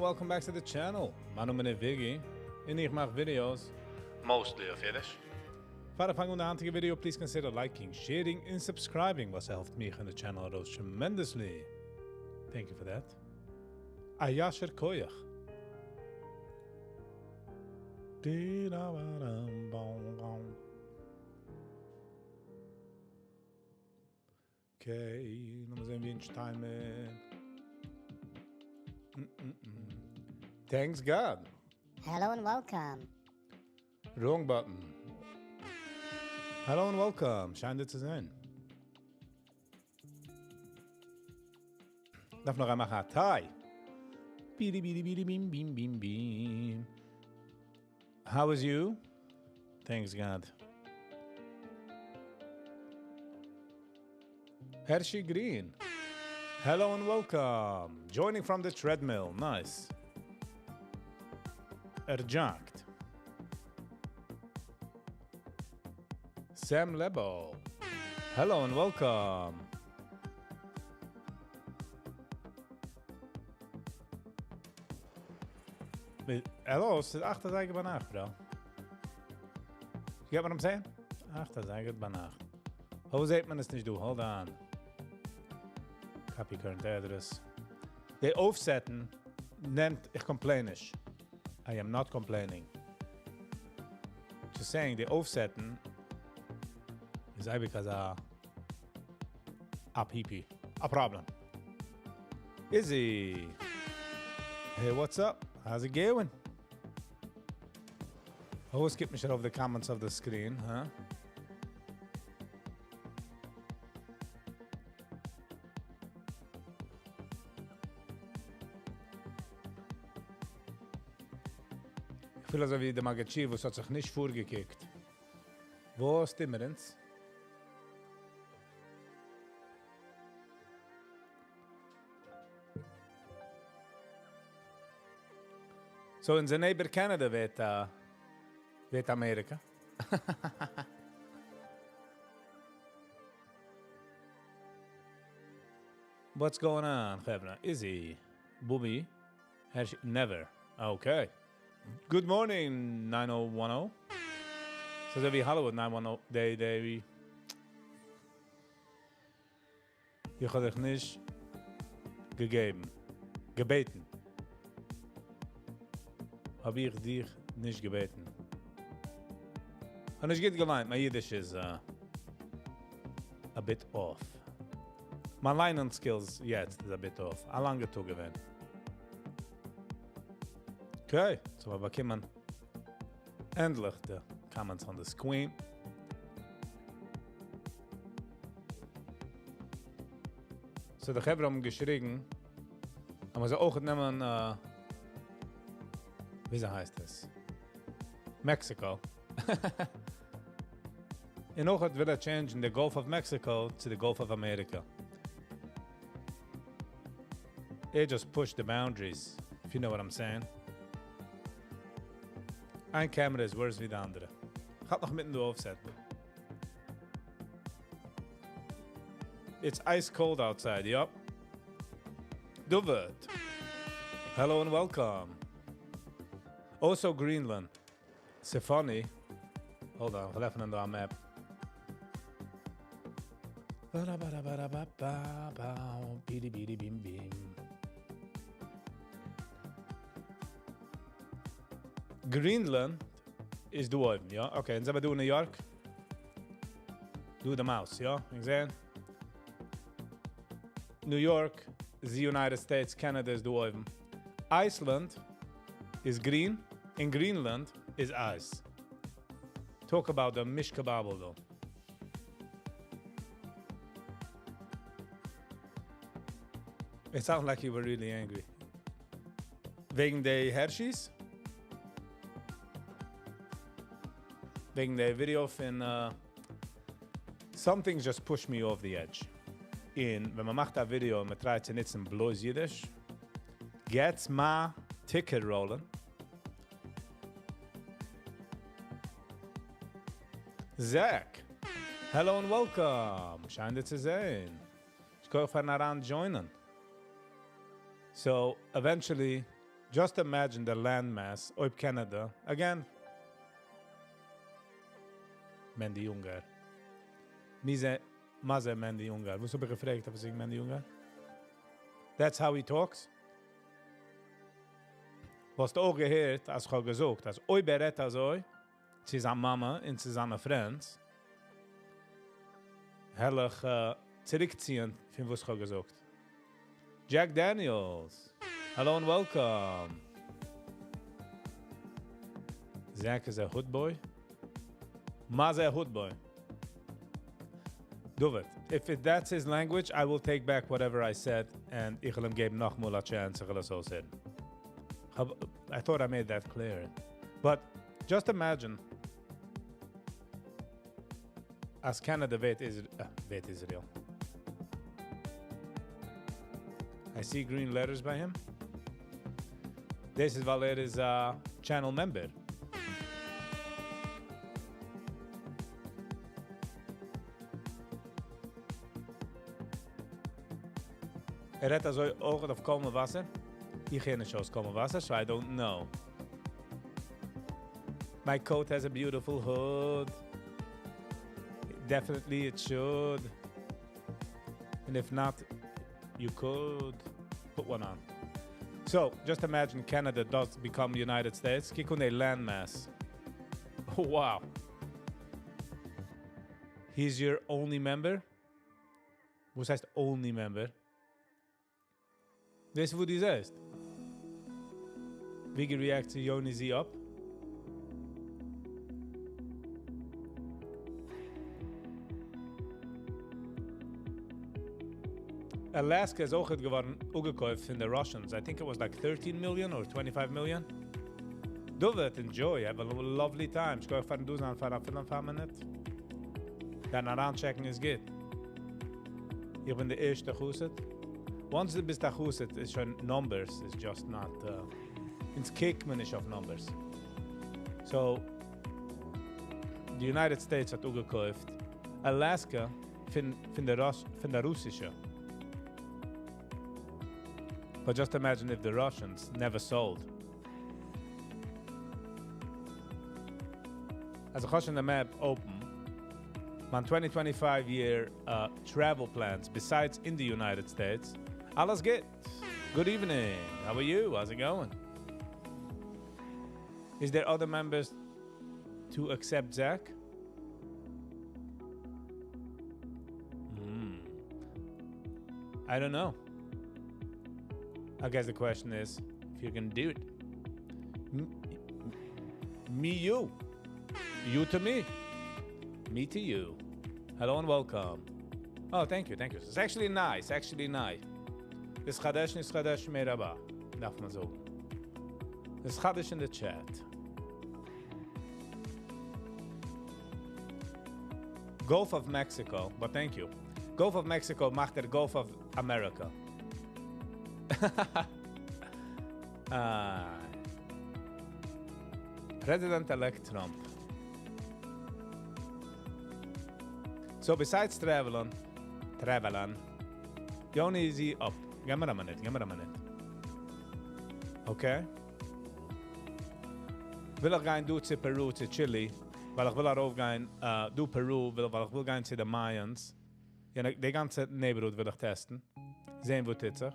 welcome back to the channel. מיין נאמען איז Viggy און איך מאך videos mostly אויף אידיש. פאר איך פאנג אן די היינטיגע video, please consider liking, sharing און subscribing וואס העלפט מיך און די channel ארויס tremendously. Thank you for that. א ישר כח. Okay, לאמיר זען ווי אונז שטייען מיר. Thanks God. Hello and welcome. Wrong button. Hello and welcome. שיין דיר צו זען. דארף נאך מאכן א טיי. בידי בידי בידי בים בים בים בים. How is you? Thanks God. Hershey Green. Hello and welcome. Joining from the treadmill. Nice. ער jog ט. Sam Lebo. Hello and welcome. Hello, עס איז 8 אזייגער ביינאכט, bro. You get what I'm saying? 8 אזייגער ביינאכט. וואו זעט מען עס נישט דא? Hold on. Copy current address. די אויפסעטן נעמט, איך complain נישט. I am not complaining. Just saying, די אויפסעטן איז אייביג אזא א PP. A problem. Izzy. Hey, what's up? How's it going? Oh, skip מיך אויף the comments of the screen, huh? איך פיל אזוי ווי דער מגיד שיעור, וואס האט זיך נישט פארגעקוקט. וואו שטימען אונז? So אונזער neighbor Canada ווערט, ווערט אמעריקע. What's going on, חברה? Izzy, Booby, Hershey, never. Okay. Good morning, 9010. So ווי Hollywood 910, day, day. איך האב דיך נישט געגעבן. געבעטן. האב איך דיך נישט געבעטן. האב נישט גוט געליינט. מיין אידיש איז a bit off. מיין ליינען skills יעצט איז a bit off. א לאנגע טאג געווען. Okay, so מיר באקומען ענדליך די comments on the screen. So די חברה האבן געשריגן, אז מ'זאל אויך נעמען, ווי הייסט עס? Mexico. און אויך וויל ער change the Gulf of Mexico to the Gulf of America. They just push the boundaries, if you know what I'm saying. איין camera איז worse ווי די אנדערע. איך האלט נאך מיטן דא אויפסעטן. It's ice cold outside, yup. David. Hello and welcome. Also Greenland. It's funny. Hold on, איך עפן דא א map. Ba-da-ba-da-ba-da-ba-ba-ba. Bidi bidi bim bim. Greenland איז דא אויבן, יא? Okay, און זענען מיר דא אין New York? דא די mouse, יא? איך זע. New York is the United States, Canada איז דא אויבן. Iceland is green, and Greenland is ice. Talk about the mishkababble though. It sounds like you were really angry. וועגן די Hershey's? וועגן די video פון some things just push me off the edge. און ווען מען מאכט א video און מען try ט צו נוצן בלויז אידיש, gets my ticker rolling. Zach, hello and welcome. שיין דיר צו זען. איך קום פארן אריין join ען. So, eventually, Just imagine the land mass אויב Canada, again, Mendy Ungar. מי זה, מה זה Mendy Ungar? וואס האב איך געפרעגט אויף זיך Mendy Ungar? That's how he talks? האסט אויך געהערט, אז איך האב געזאגט, אז אויב ער רעדט אזוי, צו זיין מאמע און צו זיינע friends, וועל איך צוריקציען פון וואס איך האב געזאגט. Jack Daniels, hello and welcome. Zach is a hood boy? מה זה hood boy? David, if that's his language, I will take back whatever I said and איך וועל אים געבן נאכאמאל א chance, איך וועל עס אויסהערן. I thought I made that clear. But just imagine as Canada ווערט is ווערט Israel. I see green letters by him. This is ווייל ער איז a channel member. ער רעדט אזוי אויך אויף קול מבשר. איך הער נישט אויס קול מבשר, so I don't know. My coat has a beautiful hood. Definitely it should. And if not, you could put one on. So, just imagine Canada does become United States. קוק אן די landmass. Oh, wow. He's your only member? וואס הייסט only member? דאס איז וואו דו זעסט. ווי react צו Yoni Z up? Alaska איז אויך געווארן אפגעקויפט פון די Russians. I think it was like 13 million or 25 million. David, enjoy. Have a lovely time. איך גיי פארן דא זיין פאר א מינוט. דיין אריינטשעקן איז גוט. איך בין דער ערשטער חסיד. Once דו ביסט א חסיד, איז שוין numbers is just not. אונז קוקט מען נישט אויף numbers. So, the United States האט אפגעקויפט Alaska פון די רוסישע. But just imagine if the Russians never sold. אז איך האב שוין די map open, מיין 2025 year travel plans, besides in the United States, אלעס גוט. Good evening. How are you? How's it going? Is there other members to accept Zach? I don't know. I guess the question is if you're going to do it. Me, you. You to me. Me to you. Hello and welcome. Oh, thank you, thank you. It's actually nice, actually nice. דאס חדש נתחדש מרבה. דארף מען זאגן. דאס חדש in the chat. Gulf of Mexico, but thank you. Gulf of Mexico מאכט דער Gulf of America. President-elect Trump. So besides traveling, Yoni is up. Give me a minute, give me a minute. Okay. וויל איך גיין דא צו Peru, צו Chile, ווייל איך וויל ארויפגיין, דא Peru, ווייל איך וויל גיין צו די Mayans. יא, די גאנצע neighborhood וויל איך טעסטן. זען, וואו טוט זיך.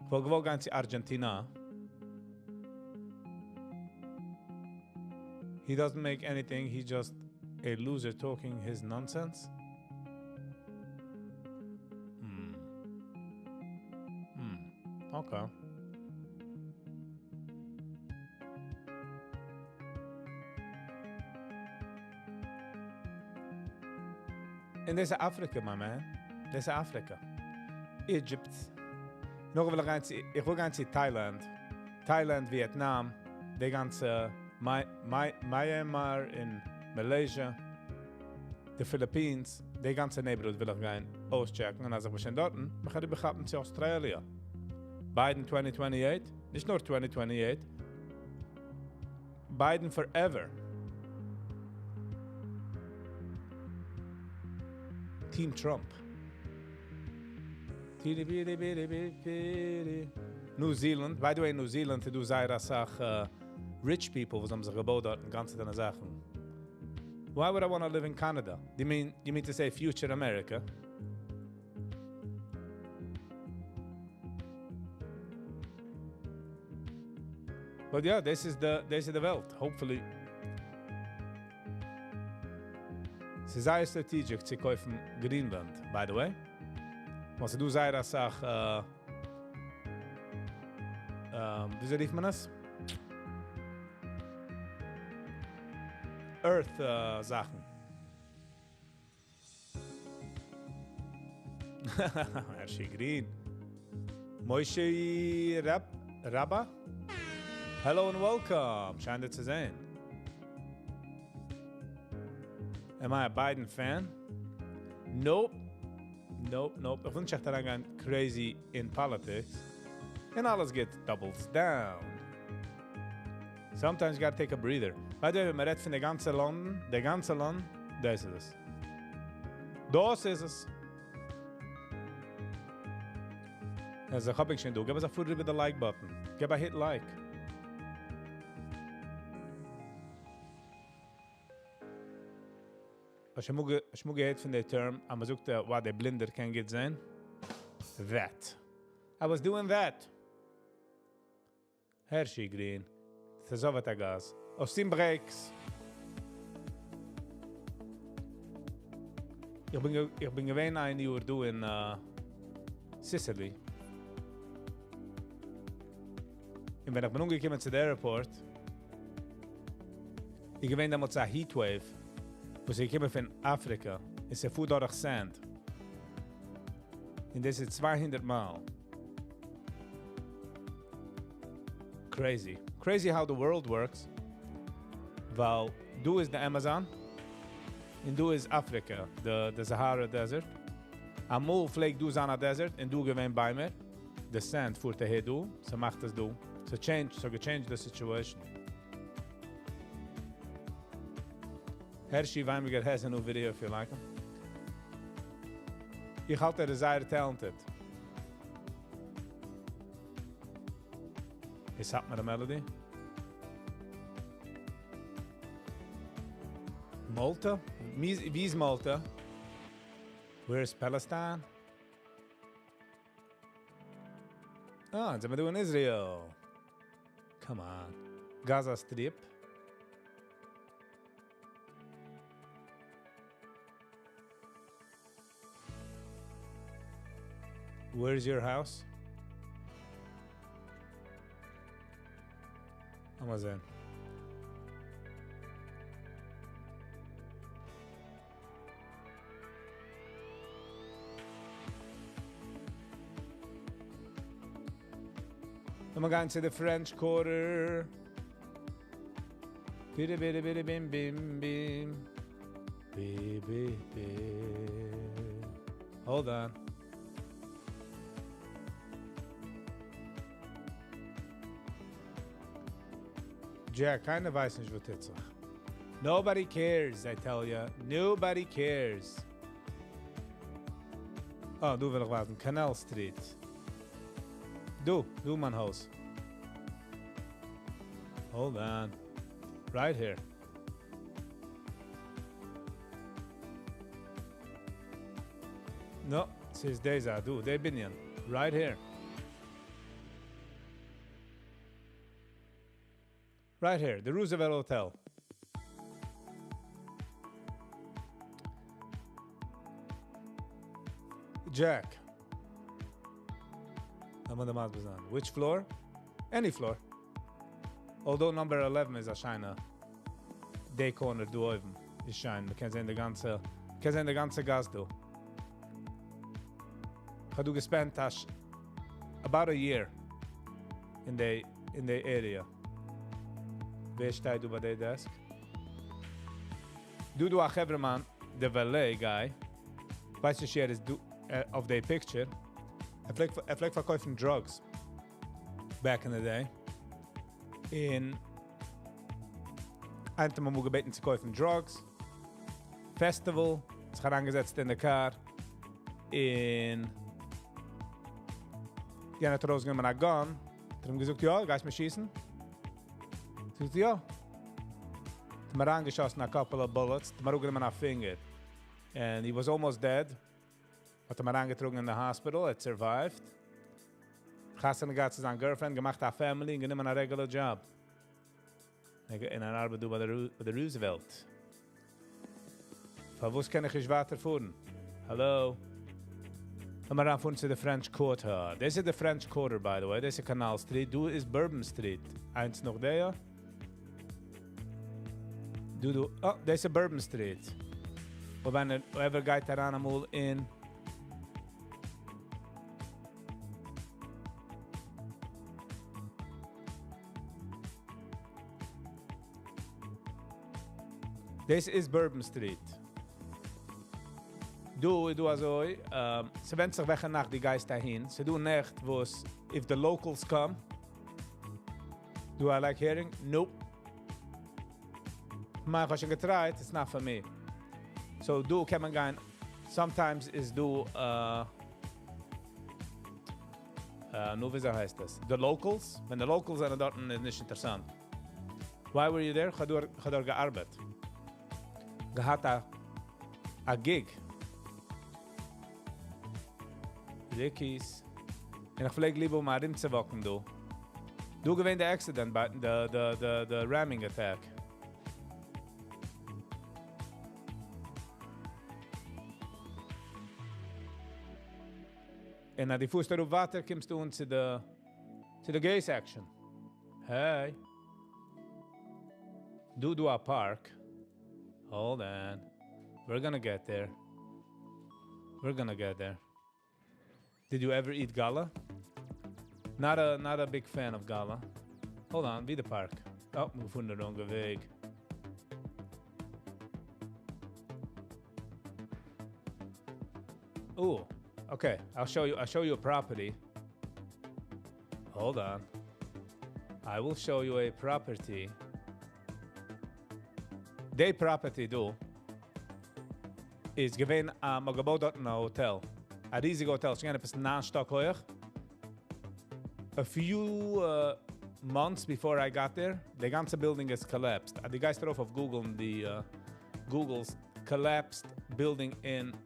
איך וויל געוואלט גיין צו Argentina. He doesn't make anything, he's just a loser talking his nonsense. Okay. And דאס איז Africa, my man. דאס איז Africa. Egypt. נאך וויל איך גיין צו, איך וויל גיין צו Thailand. Thailand, Vietnam, די גאנצע Myanmar in Malaysia, the Philippines, די גאנצע neighborhood וויל איך גיין אויסטשעקן. און אז איך בין שוין דארט, מיר גייען איבערכאפן צו Australia. Biden 2028, נישט נאר 2028, Biden forever. Team Trump. Tiri, biri, biri, biri, biri. New Zealand, by the way, New Zealand איז דא זייער אסאך rich people וואס האבן זיך געבויט דארט און גאנצע זאכן. Why would I want to live in Canada? You mean to say future America? But yeah, this is the וועלט. Hopefully. ס'איז זייער strategic צו קויפן Greenland, by the way. וואס דא זייער אסאך, וויאזוי רופט מען עס? Earth זאכן. Hershey Green. Moshe Rabba? Hello and welcome. שיין דיך צו זען. Am I a Biden fan? Nope. Nope. איך וויל נישט אריינגיין crazy in politics. און אלעס גייט doubles down. Sometimes you gotta take a breather. By the way, מען רעדט פון די גאנצע London, די גאנצע London, דאס איז עס. דאס איז עס. אלזא, האב איך שוין דא. גיב אונז א פאר איבער די like button. גיב א hit like. האסט שוין געהערט פון די term, אז מען זאגט, וואו דער בלינדער קען גוט זען? That. I was doing that. Hershey Green. תעזוב את הגז. עושים brakes. איך בין געווען איין יאר דא אין Sicily. און ווען איך בין אנגעקומען צו דער airport, איז געווען דעמאלטס א heat wave, וואס איז געקומען פון אפריקע. עס איז פאר דורך sand. און דאס איז 200 מייל. Crazy. Crazy how the world works. ווייל דא איז the Amazon און דא איז אפריקע, the Sahara Desert. אמאל פלעגט דא זיין א desert און דא געווען ביימער. The sand פארט אהער דא, ס'מאכט עס דא. So change the situation. Hershey Weinberger has a new video if you like him. איך האלט ער איז זייער talented. איז האט מיר א melody? Malta? ווי איז Malta? Where is Palestine? Ah, זענען מיר דא אין Israel. Come on. Gaza Strip. Where's your house? לאמיר זען. לאמיר גיין צו the French Quarter. ביטע, ביטע, ביטע, bim, bim, bim. Bi, bi, bi. Hold on. Jack, קיינער ווייסט נישט, וואס טוט זיך. Nobody cares, I tell ya. Nobody cares. Oh, דא וויל איך ווארטן. Canal Street. דא, דא מיין הויז. Hold on. Right here. No, ס'איז דעיזע, דא, דעי בנין. Right here. Right here, the Roosevelt Hotel. Jack. Which floor? Any floor. Although number 11 איז א שיינע. די corner דא אויבן איז שיין. מען קען זען די גאנצע, קען זען די גאנצע גאס דא. איך האב דא גע-spent about a year in the area. ווער שטייט דא ביי דער desk? דא דא א חברהמאן, the valet guy. ווייסט נישט, ער איז דא אויף די picture. ער פלעגט פארקויפן drugs back in the day. און איינער האט אים אמאל געבעטן צו קויפן drugs. Festival, זיך אריינגעזעצט אין די car. און יענער האט ארויסגענומען א gun. האט ער אים געזאגט, יא, גייסט מיר שיסן? זאגט ער, יא. האט אים אריינגעשאסן א couple of bullets, האט אים אראפגענומען א finger. And he was almost dead. האט אים אריינגעטראגן אין די hospital, ער האט survived. חתונה געהאט צו זיין girlfriend, געמאכט א family און גענומען א regular job. און ער ארבעט דא ביי די Roosevelt. פארוואס קען איך נישט ווייטער פארן? Hello? לאמיר אריינפארן צו די French Quarter. דאס איז די French Quarter, by the way. דאס איז Canal Street. דא איז Bourbon Street. איינס נאך דער. דא דא. Oh, דאס איז Bourbon Street. ווען whoever גייט אריין אמאל אין דאס איז Bourbon Street. דא איז דא אזוי, ס'ווענדט זיך וועלכע נאכט דו גייסט אהין. ס'דא נעכט וואס if the locals come. Do I like hearing? Nope. מאל איך האב שוין גע try ט, it's not for me. So דא קען מען גיין. Sometimes איז דא נו וויאזוי הייסט דאס? The locals? ווען די locals זענען דארטן איז נישט אינטערעסאנט. Why were you there? איך האב דארט געארבעט. געהאט א gig. Ricky's. און איך פלעג ליב האבן ארומצו walk ן דא. דא געווען די accident ביי the ramming attack. און אז דו פארסט אראפ ווייטער קומסטו אן צו די gay section. Hey. דא דא א park. Hold on. We're gonna get there. We're gonna get there. Did you ever eat gala? Not a big fan of gala. Hold on, ווי די park. Oh, מיר פארן די wrong וועג. Oh, okay. I'll show you a property. Hold on. I will show you a property. די property דא איז געווען א מ'האט געבויט דארט א hotel. א ריזיגע hotel, ס'איז געווען עפעס ניין שטאק הויך. A few months before I got there, די גאנצע building is collapsed. דו גייסט ארויף אויף Google די Google's collapsed building in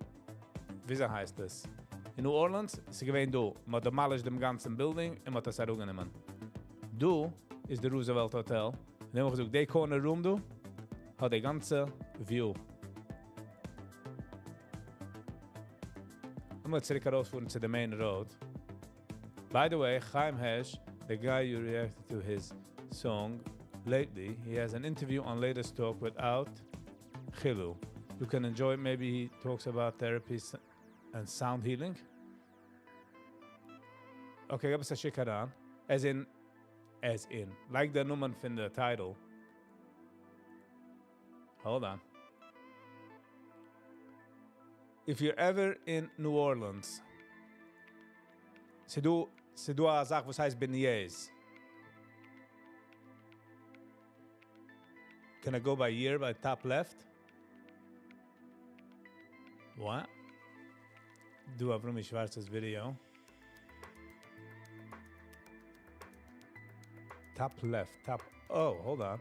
וויאזוי הייסט עס? אין New Orleans, ס'איז געווען דא, מ'האט demolished דעם גאנצן building און מ'האט עס אראפגענומען. דא איז די Roosevelt Hotel. און האב איך געזאגט, די corner room דא האט די גאנצע view. לאמיר צוריק ארויספארן צו די main road. By the way, Chaim Hesh, the guy you reacted to his song lately, he has an interview on Latest Talk without Chilu. You can enjoy it. Maybe he talks about therapy and sound healing. Okay, גיב עס א שיק אריין. As in, like די נאמען פון די title. Hold on. If you're ever in New Orleans, ס'דא א זאך וואס הייסט beignets. Can I go by year, by top left? What? דא Avrumi Schwarz's video. Top left, top. Oh, hold on.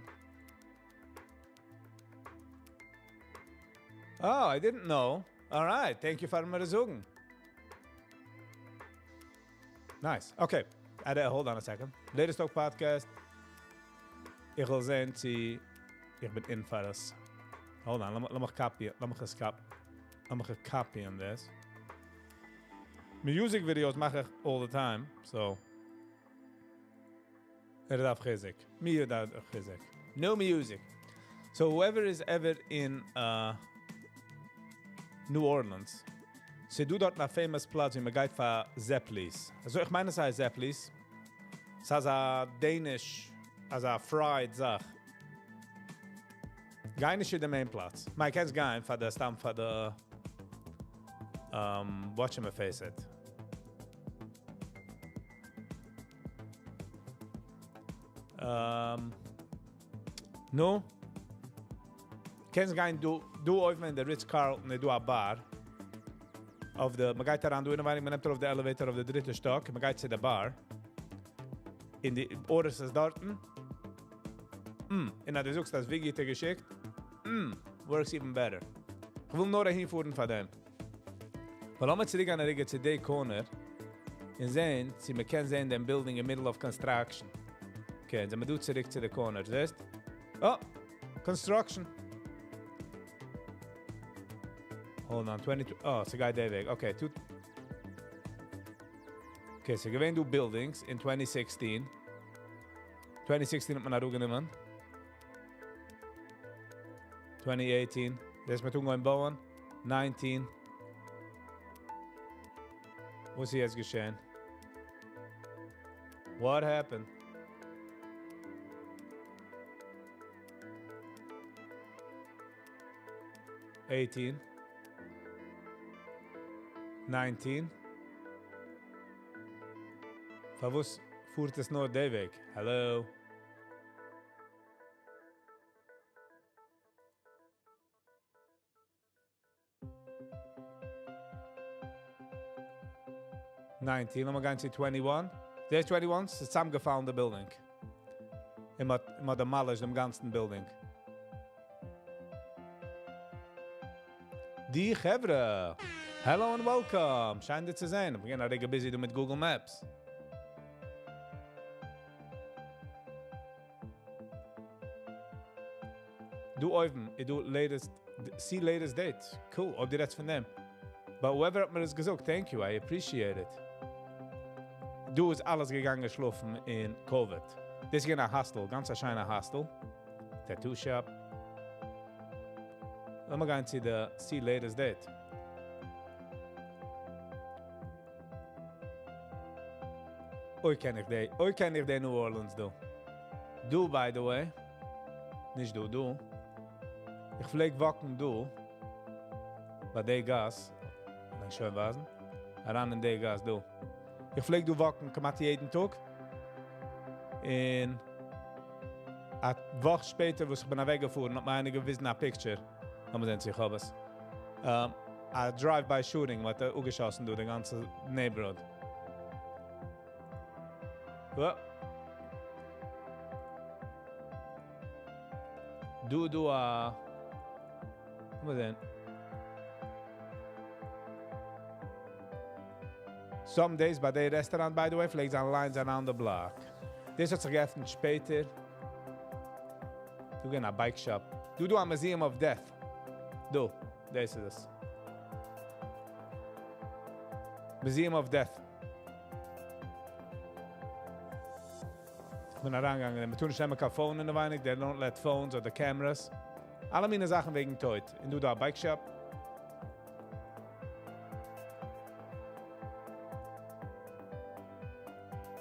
Oh, I didn't know. All right, thank you פאר מיר זאגן. Nice. Okay. Hold on a second. Latest Talk Podcast. איך וויל זען, צו איך בין אין פאר עס. Hold on, לאמיך copy, לאמיך עס copy, לאמיך copy on this. Music videos מאך איך all the time, so. ער דארף חיזוק. מיר דארף חיזוק. No music. So whoever is ever in New Orleans, ס'דא דארט א famous פלאץ, ווי מ'גייט פאר Zeppelis. אלזא איך מיין, עס הייסט Zeppelis. ס'איז א Danish, אזא fried זאך. גיי נישט אין די main פלאץ. מען קען גיין פאר די סתם פאר די watch him face it. No? קענסט גיין דא אויבן אין די Ritz Carlton דא א bar. אויף די, מען גייט אריין, דא אינעווייניג, מען נעמט ארויף די elevator אויף די דריטע שטאק, מען גייט צו די bar. און דו order סט עס דארטן. און אז דו זאגסט אז Viggy האט דיר געשיקט, works even better. איך וויל נאר אהינפארן פאר דעם. But לאמיר צוריקגיין א רגע צו די corner און זען, צי מען קען זען דעם building in middle of construction. Okay, זענען מיר דא צוריק צו די corner, זעסט? Oh, construction. Hold on, 22, oh, ס'גייט דער וועג. Okay, two. Okay, ס'איז געווען דא buildings in 2016. 2016 האט מען אראפגענומען. 2018, דאס מ'האט אנגעהויבן בויען. 19. וואס איז יעצט געשען? What happened? 18. 19. פארוואס פארט עס נאר דער וועג? Hello? 19, לאמיר גיין צו 21. דער 21, ס'איז צוזאמגעפאלן די building. און מ'האט demolished דעם גאנצן building. די חברה. Hello and welcome. שיין דיך צו זען. מיר גייען א רגע busy דא מיט Google Maps. דא אויבן, איז דא latest, see latest date. Cool, אויב דו רעדסט פון דעם. But whoever האט מיר דאס געזאגט, thank you, I appreciate it. דא איז אלעס געגאנגען שלאפן אין COVID. דאס איז געווען א hostel, גאנץ א שיינע hostel. Tattoo shop. לאמיר גיין צו די see latest date. אוי, קען איך די, אוי, קען איך די New Orleans דא. דא, by the way, נישט דא, דא. איך פלעג walk ן דא, ביי די גאס, וועל איך שוין ווייזן, אריין אין די גאס דא. איך פלעג דא walk ן כמעט יעדן טאג. און א וואך שפעטער, וואס איך בין אוועקגעפארן, האט מיר איינער געוויזן א picture. לאמיר זען, צי איך האב עס. א drive-by shooting, מ'האט אפגעשאסן דא, די גאנצע neighborhood. Oh. דא, דא, לאמיר זען. Some days ביי די restaurant, by the way, פלעגט זיין lines around the block. דאס האט זיך געעפנט שפעטער. דא געווען א bike shop. דא דא א Museum of Death. דא, דאס איז עס. Museum of Death. איך בין אריינגעגאנגען, מיר טארן נישט נעמען קיין phone אינעווייניג, they don't let phones אדער cameras. אלע מיני זאכן וועגן טויט. און דא דא א bike shop.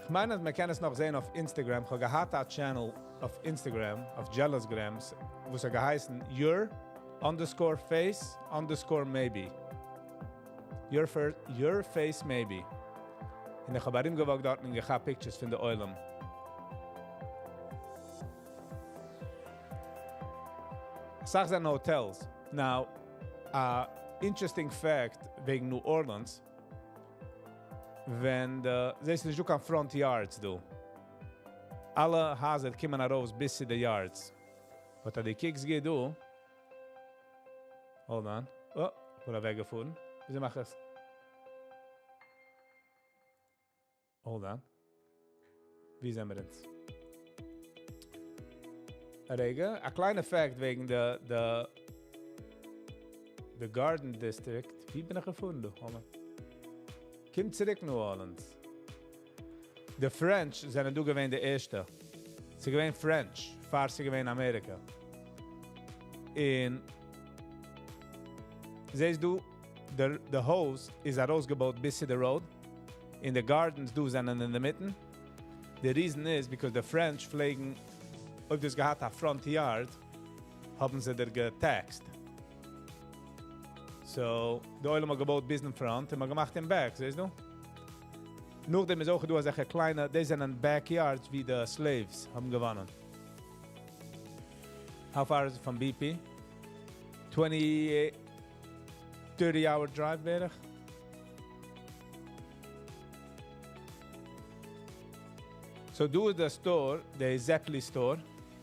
איך מיין, אז מען קען עס נאך זען אויף Instagram. איך האב געהאט א channel אויף Instagram, אויף Jealous Grams, וואס האט געהייסן your_face_maybe. Your, first, your face maybe. און איך האב ארומגע walk ט דארט און געכאפט pictures פון די עולם. ס'איז זענען hotels. Now, interesting fact וועגן New Orleans, ווען די, זעסט נישט דא קיין front yards דא. אלע הייזער קומען ארויס ביז צו די yards. But אז דו קוקסט גוט דא, hold on. Oh, בין אוועקגעפארן. וויאזוי מאך איך עס? Hold on. ווי זענען מיר יעצט? א רגע, א קליינע fact וועגן the Garden District. ווי בין איך געפארן דא? Hold on. קום צוריק New Orleans. The French זענען דא געווען די ערשטע. ס'איז געווען French, פאר ס'איז געווען אמעריקע. און זעסט דו, the house איז ארויסגעבויט ביז צו the road. און the gardens דא זענען אין דער מיטן. The reason is because the French פלעגן, אויב דו האסט געהאט א front yard, האבן זיי דיר גע tax ט. So, די עולם האט געבויט ביז אין front און מ'האט געמאכט אין back, זעסט דו? נאכדעם איז אויך דא אזעלכע קליינע, די זענען backyards ווי די slaves האבן געוואוינט. How far is it from BP? 20, 30 hour drive בערך. So דא איז די store, די Zeppeli store.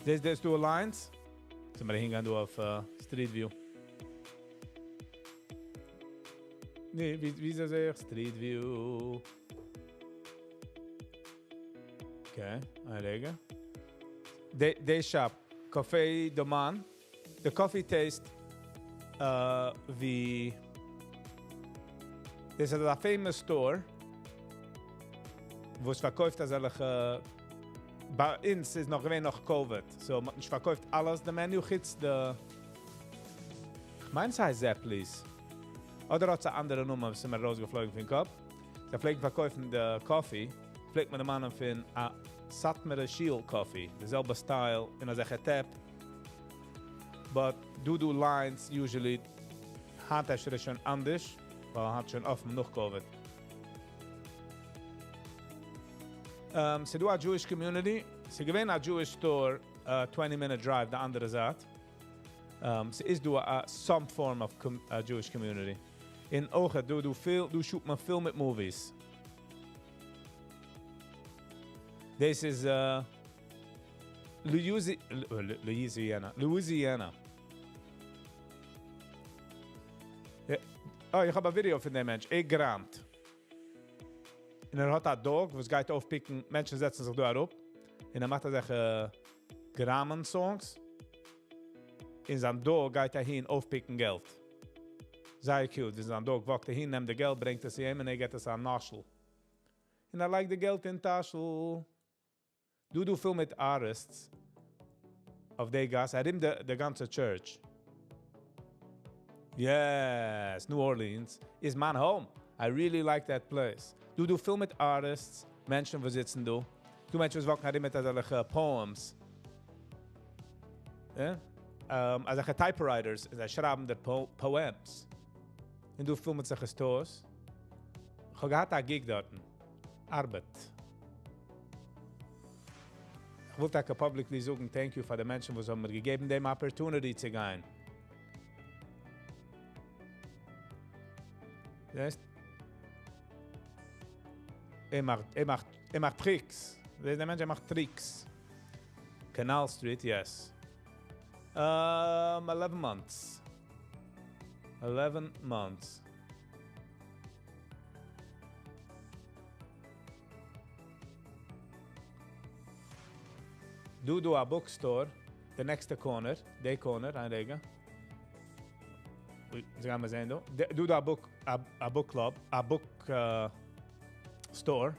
זעסט דאס דא אליינס? זעמיר אהינגיין דא אויף Street View. ני, וויאזוי זעה איך Street View? Okay, א רגע. די shop, Cafe Doman, די coffee taste ווי דאס איז א famous store וואס פארקויפט אזעלכע. ביי אונז איז נאך געווען נאך COVID, so מ'האט נישט פארקויפט אלעס די menu חוץ די, כ'מיין ס'הייסט Zeppeli's. אדער האט עס א אנדערע נאמען וואס איז מיר ארויסגעפלויגן פון קאפ. זיי פלעגן פארקויפן די coffee, פלעגט מען דערמאנען פון א סאטמארע שול coffee, די זעלבע style אין אזעלכע טעפ. But דא דא lines usually, היינט אפשר איז שוין אנדערש, ווייל היינט שוין אפן נאך COVID. ס'איז דא א Jewish community, ס'איז געווען א Jewish store 20 minute drive די אנדערע זייט. ס'איז דא א some form of Jewish community. און אויך דא דא פיל, דא shoot מען פיל מיט movies. דאס איז Louisiana. Louisiana. Oh, איך האב א ווידיאו פון דעם מענטש. ער גראמט. און ער האט א dog, וואס גייט אויפפיקן. מענטשן זעצן זיך דא אראפ. און ער מאכט אזעלכע גראמען songs. און זיין dog גייט אהין אויפפיקן געלט. זייער cute. ווי זיין dog walk ט אהין, נעמט די געלט, ברענגט עס אים און ער גיט עס א נאשל. און ער לייגט די געלט אין טאשל. דא דא פיל מיט artists אויף די גאס, ארום די גאנצע church. Yes, New Orleans is my home. I really like that place. דא דא פיל מיט artists, מענטשן וואס זיצן דא. דא מענטשן וואס walk ן ארום מיט אזעלכע poems. Yeah? אזעלכע typewriters, זיי שרייבן די poems. און דא פיל מיט אזעלכע stores. איך האב געהאט א gig דארט. ארבעט. איך וויל טאקע publicly זאגן thank you פאר די מענטשן וואס האבן מיר געגעבן דעם opportunity צו גיין. זעסט? ער מאכט, ער מאכט, ער מאכט tricks. זעסט דער מענטש, ער מאכט tricks. Canal Street, yes. 11 months. 11 months. דא דא א bookstore, די next corner, די corner, איין רגע. אוי, זיי גייען מיר זען דא. דא דא א book, א book club, א book store.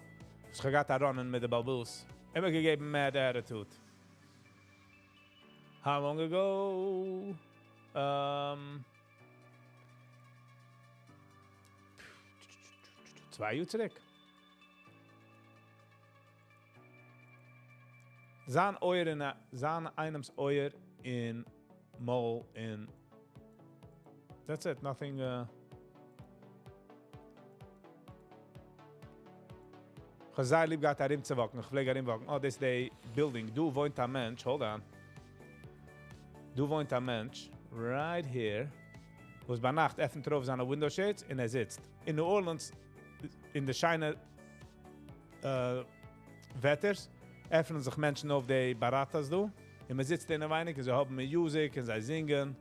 וואס איך האב געהאט א run-in מיט די בעל הבית. ער האט מיר געגעבן mad attitude. How long ago? 2 יאר צוריק. זיין אויער אין א, זיין איינעמס אויער אין מויל אין. That's it, nothing. איך האב זייער ליב געהאט ארום צו walk ן. איך פלעג ארום walk ן. Oh, דאס איז די building. דא וואוינט א מענטש. Hold on. דא וואוינט א מענטש. Right here. וואס ביינאכט עפנט ער אויף זיינע window shades און ער זיצט. אין New Orleans, אין די שיינע וועטערס, עפענען זיך מענטשן אויף די באראטאס דא. און מען זיצט אינעווייניג און זיי האבן music און זיי זינגען.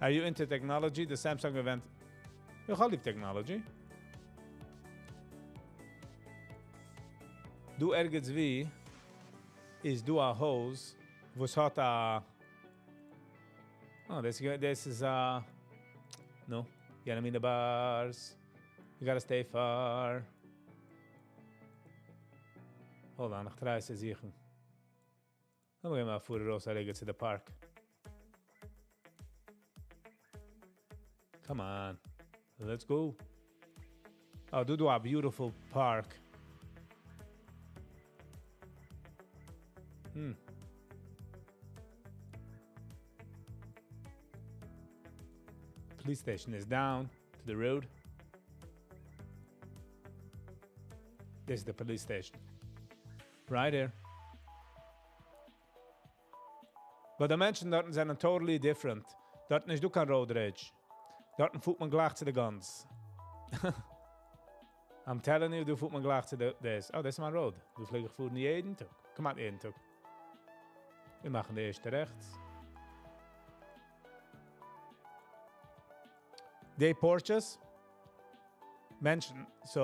Are you into technology? The Samsung event. איך האב ליב technology. דא ערגעץ ווי איז דא א הויז וואס האט א. Oh, this is no, יענע מינע bars. You gotta stay far. Hold on, איך try צו זוכן. לאמיר גיין מאל פאר ארויס א רגע צו די park. Come on. Let's go. Oh, דא דא a beautiful park. Police station is down to the road. This is the police station. Right here. But די מענטשן דארט זענען totally different. דארט נישט דא קיין road rage. דארט פארט מען גלייך צו די guns. I'm telling you, דא פארט מען גלייך צו די, דאס. Oh, דאס איז מיין road. דא פלעג איך פארן יעדן טאג. כמעט יעדן טאג. מיר מאכן די ערשטע רעכטס. די porches, מענטשן, so,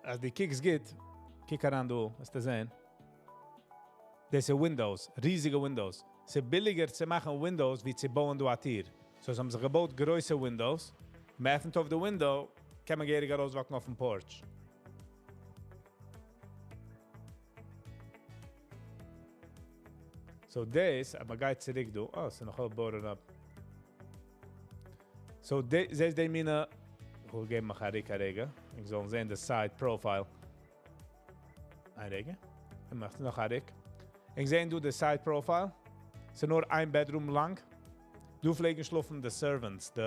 אז דו קוקסט גוט, קוק אריין דא, וועסטו זען. דאס איז windows, ריזיגע windows. ס'איז ביליגער צו מאכן windows, ווי צו בויען דא א טיר. So, זיי האבן זיך געבויט גרויסע windows. מען עפנט אויף די window, קען מען געהעריג ארויסוואקן אויפן porch. So דאס, אבער גייט צוריק דא. Oh, ס'איז נאך all boarded up. So, זעסט די מינע, איך וויל געבן א רוק א רגע. איך זאל זען די side profile. א רגע. איך מאך נאך א רוק. איך זע דא די side profile. ס'איז נאר איין bedroom לאנג. דא פלעגן שלאפן די servants,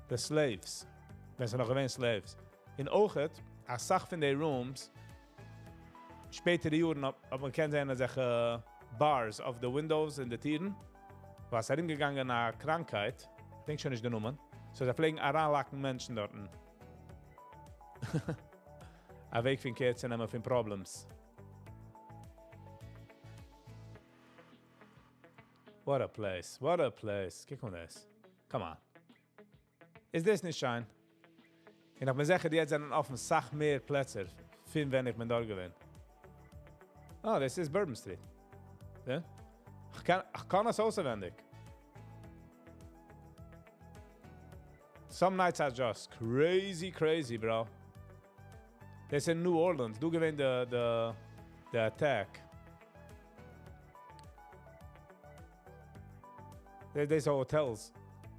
the slaves. ווען ס'איז נאך געווען slaves. און אויכעט, א סאך פון די rooms, שפעטער יארן, האט מען קען זען, אזעלכע bars אויף די windows אין די טירן, וואס איז ארומגעגאנגען א קראנקייט, איך דענק שוין נישט די נאמען, so זיי פלעגן אריינלאקן מענטשן דארטן. א וועג פון care צו נעמען פון problems. What a place, what a place. קוק אן דאס. Come on. איז דאס נישט שיין? און איך בין זיכער, יעצט זענען אפן סאך מער פלעצער, פון ווען איך בין דארט געווען. Oh, this is Bourbon Street. Yeah? איך קען עס אויסנווייניג. Some nights are just crazy, crazy, bro. דאס איז אין New Orleans. דא געווען the attack. There's hotels,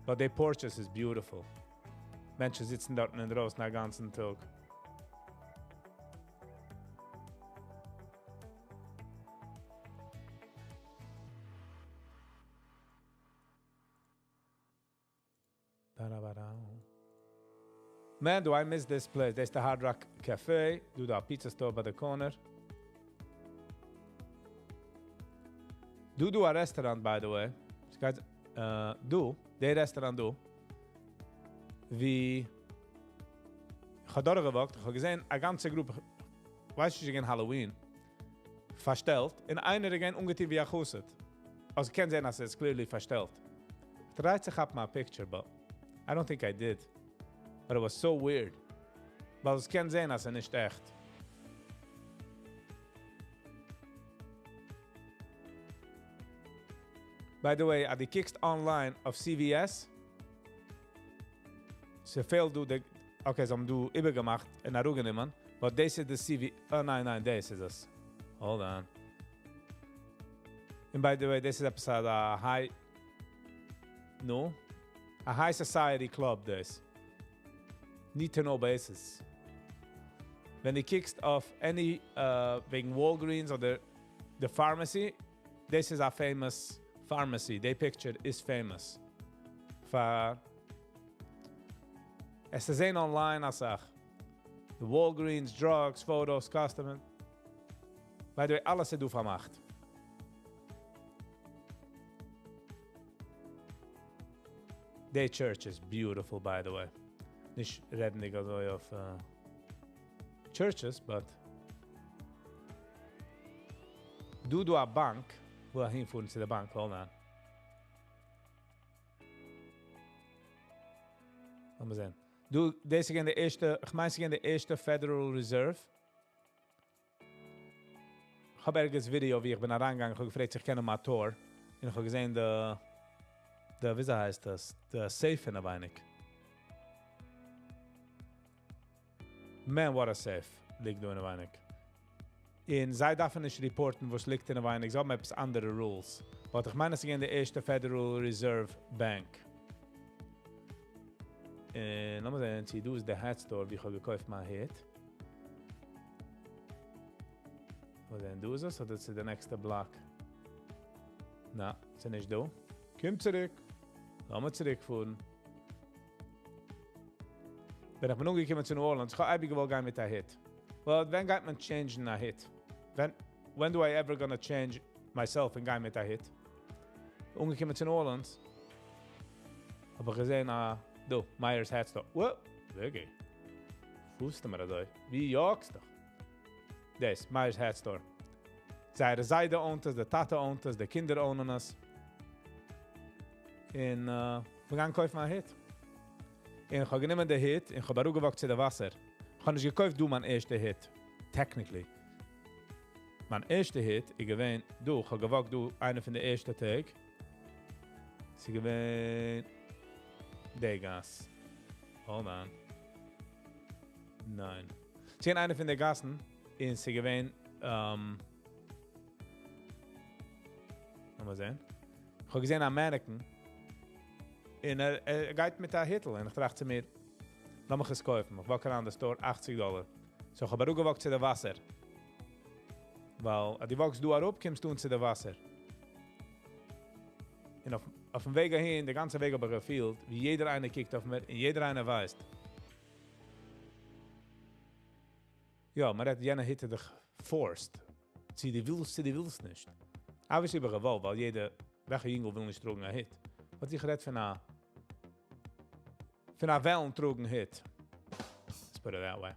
but their porches is beautiful. מענטשן זיצן דארט אינדרויסן דעם גאנצן טאג. Man, do I miss this place. There's the Hard Rock Cafe. דא the pizza store by the corner. דא דא א restaurant, by the way. ס'גייט, דא, דער restaurant דא. ווי איך האב דורכגעוואקט, איך האב געזען, א גאנצע גרופע, ווייס נישט, געווען Halloween, פארשטעלט, און איינער געווען אנגעטון ווי א חסיד. אלזא קען זען, אז עס איז clearly פארשטעלט. איך try צו כאפן א picture, but I don't think I did. But it was so weird. ווייל עס קען זען, אז עס איז נישט עכט. By the way, אז דו קוקסט online אויף CVS, ס'פעלט דא די, okay, זיי האבן דא איבערגעמאכט און אראפגענומען, but this is the CV, oh ניין, ניין, דאס איז עס. Hold on. And by the way, this is episode a high, no, a high society club, this. Need to know basis. ווען דו קוקסט אויף any וועגן Walgreens אדער the pharmacy, this is a famous pharmacy. The picture is famous. פאר עס איז זען online א סאך. The Walgreens, drugs, photos, customer. By the way, אלעס איז דא פארמאכט. The church is beautiful, by the way. נישט רעדנדיג אזוי אויף churches, but דא דא א באנק, וואו אהינפארן צו דער באנק, hold on. לאמיר זען. דא, דאס איז געווען די ערשטע, איך מיין, ס'איז געווען די ערשטע Federal Reserve. איך האב ערגעץ ווידיאו, ווי איך בין אריינגעגאנגען, איך האב געפרעגט, איך קען א tour. און איך האב געזען, די, ווי הייסט דאס? די safe אינעווייניג. Man, what a safe ליגט דא אינעווייניג. און זיי דארפן נישט report ן, וואס ליגט אינעווייניג. זיי האבן עפעס אנדערע rules. But איך מיין, עס איז געווען די ערשטע Federal Reserve Bank. און לאמיר זען, צי דא איז די hat store, ווי איך האב געקויפט מיין hat. וואו דען דא איז עס? אדער איז די next block? נא, ס'איז נישט דא. קום צוריק. לאמיר צוריקפארן. ווען איך בין אנגעקומען צו New Orleans, איך האב אייביג געוואלט גיין מיט א הוט. Well, ווען גייט מען change ן א הוט? When do I ever gonna change myself און גיין מיט א הוט? אנגעקומען צו New Orleans, האב איך געזען, דא, Meyer's Hat Store. Whoa, Viggy. פארסטו מיר אזוי? ווי יאגסט דיך? דאס, Meyer's Hat Store. זייער זיידע own ט עס, דער טאטע own ט עס, די קינדער own ען עס. און מיר גייען קויפן א הוט. און איך האב גענומען די הוט און איך האב אראפגע walk ט צו די וואסער. איך האב נישט געקויפט דא מיין ערשטע הוט. Technically. מיין ערשטע הוט איז געווען דא, איך האב גע walk ט דא איינע פון די ערשטע טעג. ס'איז געווען די גאס. Hold on. ניין. ס'איז געווען איינע פון די גאסן און ס'איז געווען, לאמיר זען. איך האב געזען א mannequin און ער גייט מיט א היטל און איך טראכט צו מיר, לאמיך עס קויפן. איך walk אריין אין די store, 80 דאלאר. So איך האב אראפגע walk ט צו די וואסער. ווייל אז דו walk סט דא אראפ, קומסטו אן צו די וואסער. און אויפן וועג אהין, די גאנצע וועג האב איך גע feel ט, ווי יעדער איינער קוקט אויף מיר און יעדער איינער ווייסט. יא, מען רעדט, יענער הוט איז דיך forced. צו דו ווילסט, צו דו ווילסט נישט. Obviously האב איך געוואלט, ווייל יעדער, וועלכער יונגל וויל נישט טראגן א הוט? But איך רעד פון א וועלן טראגן הוט. Let's put it that way.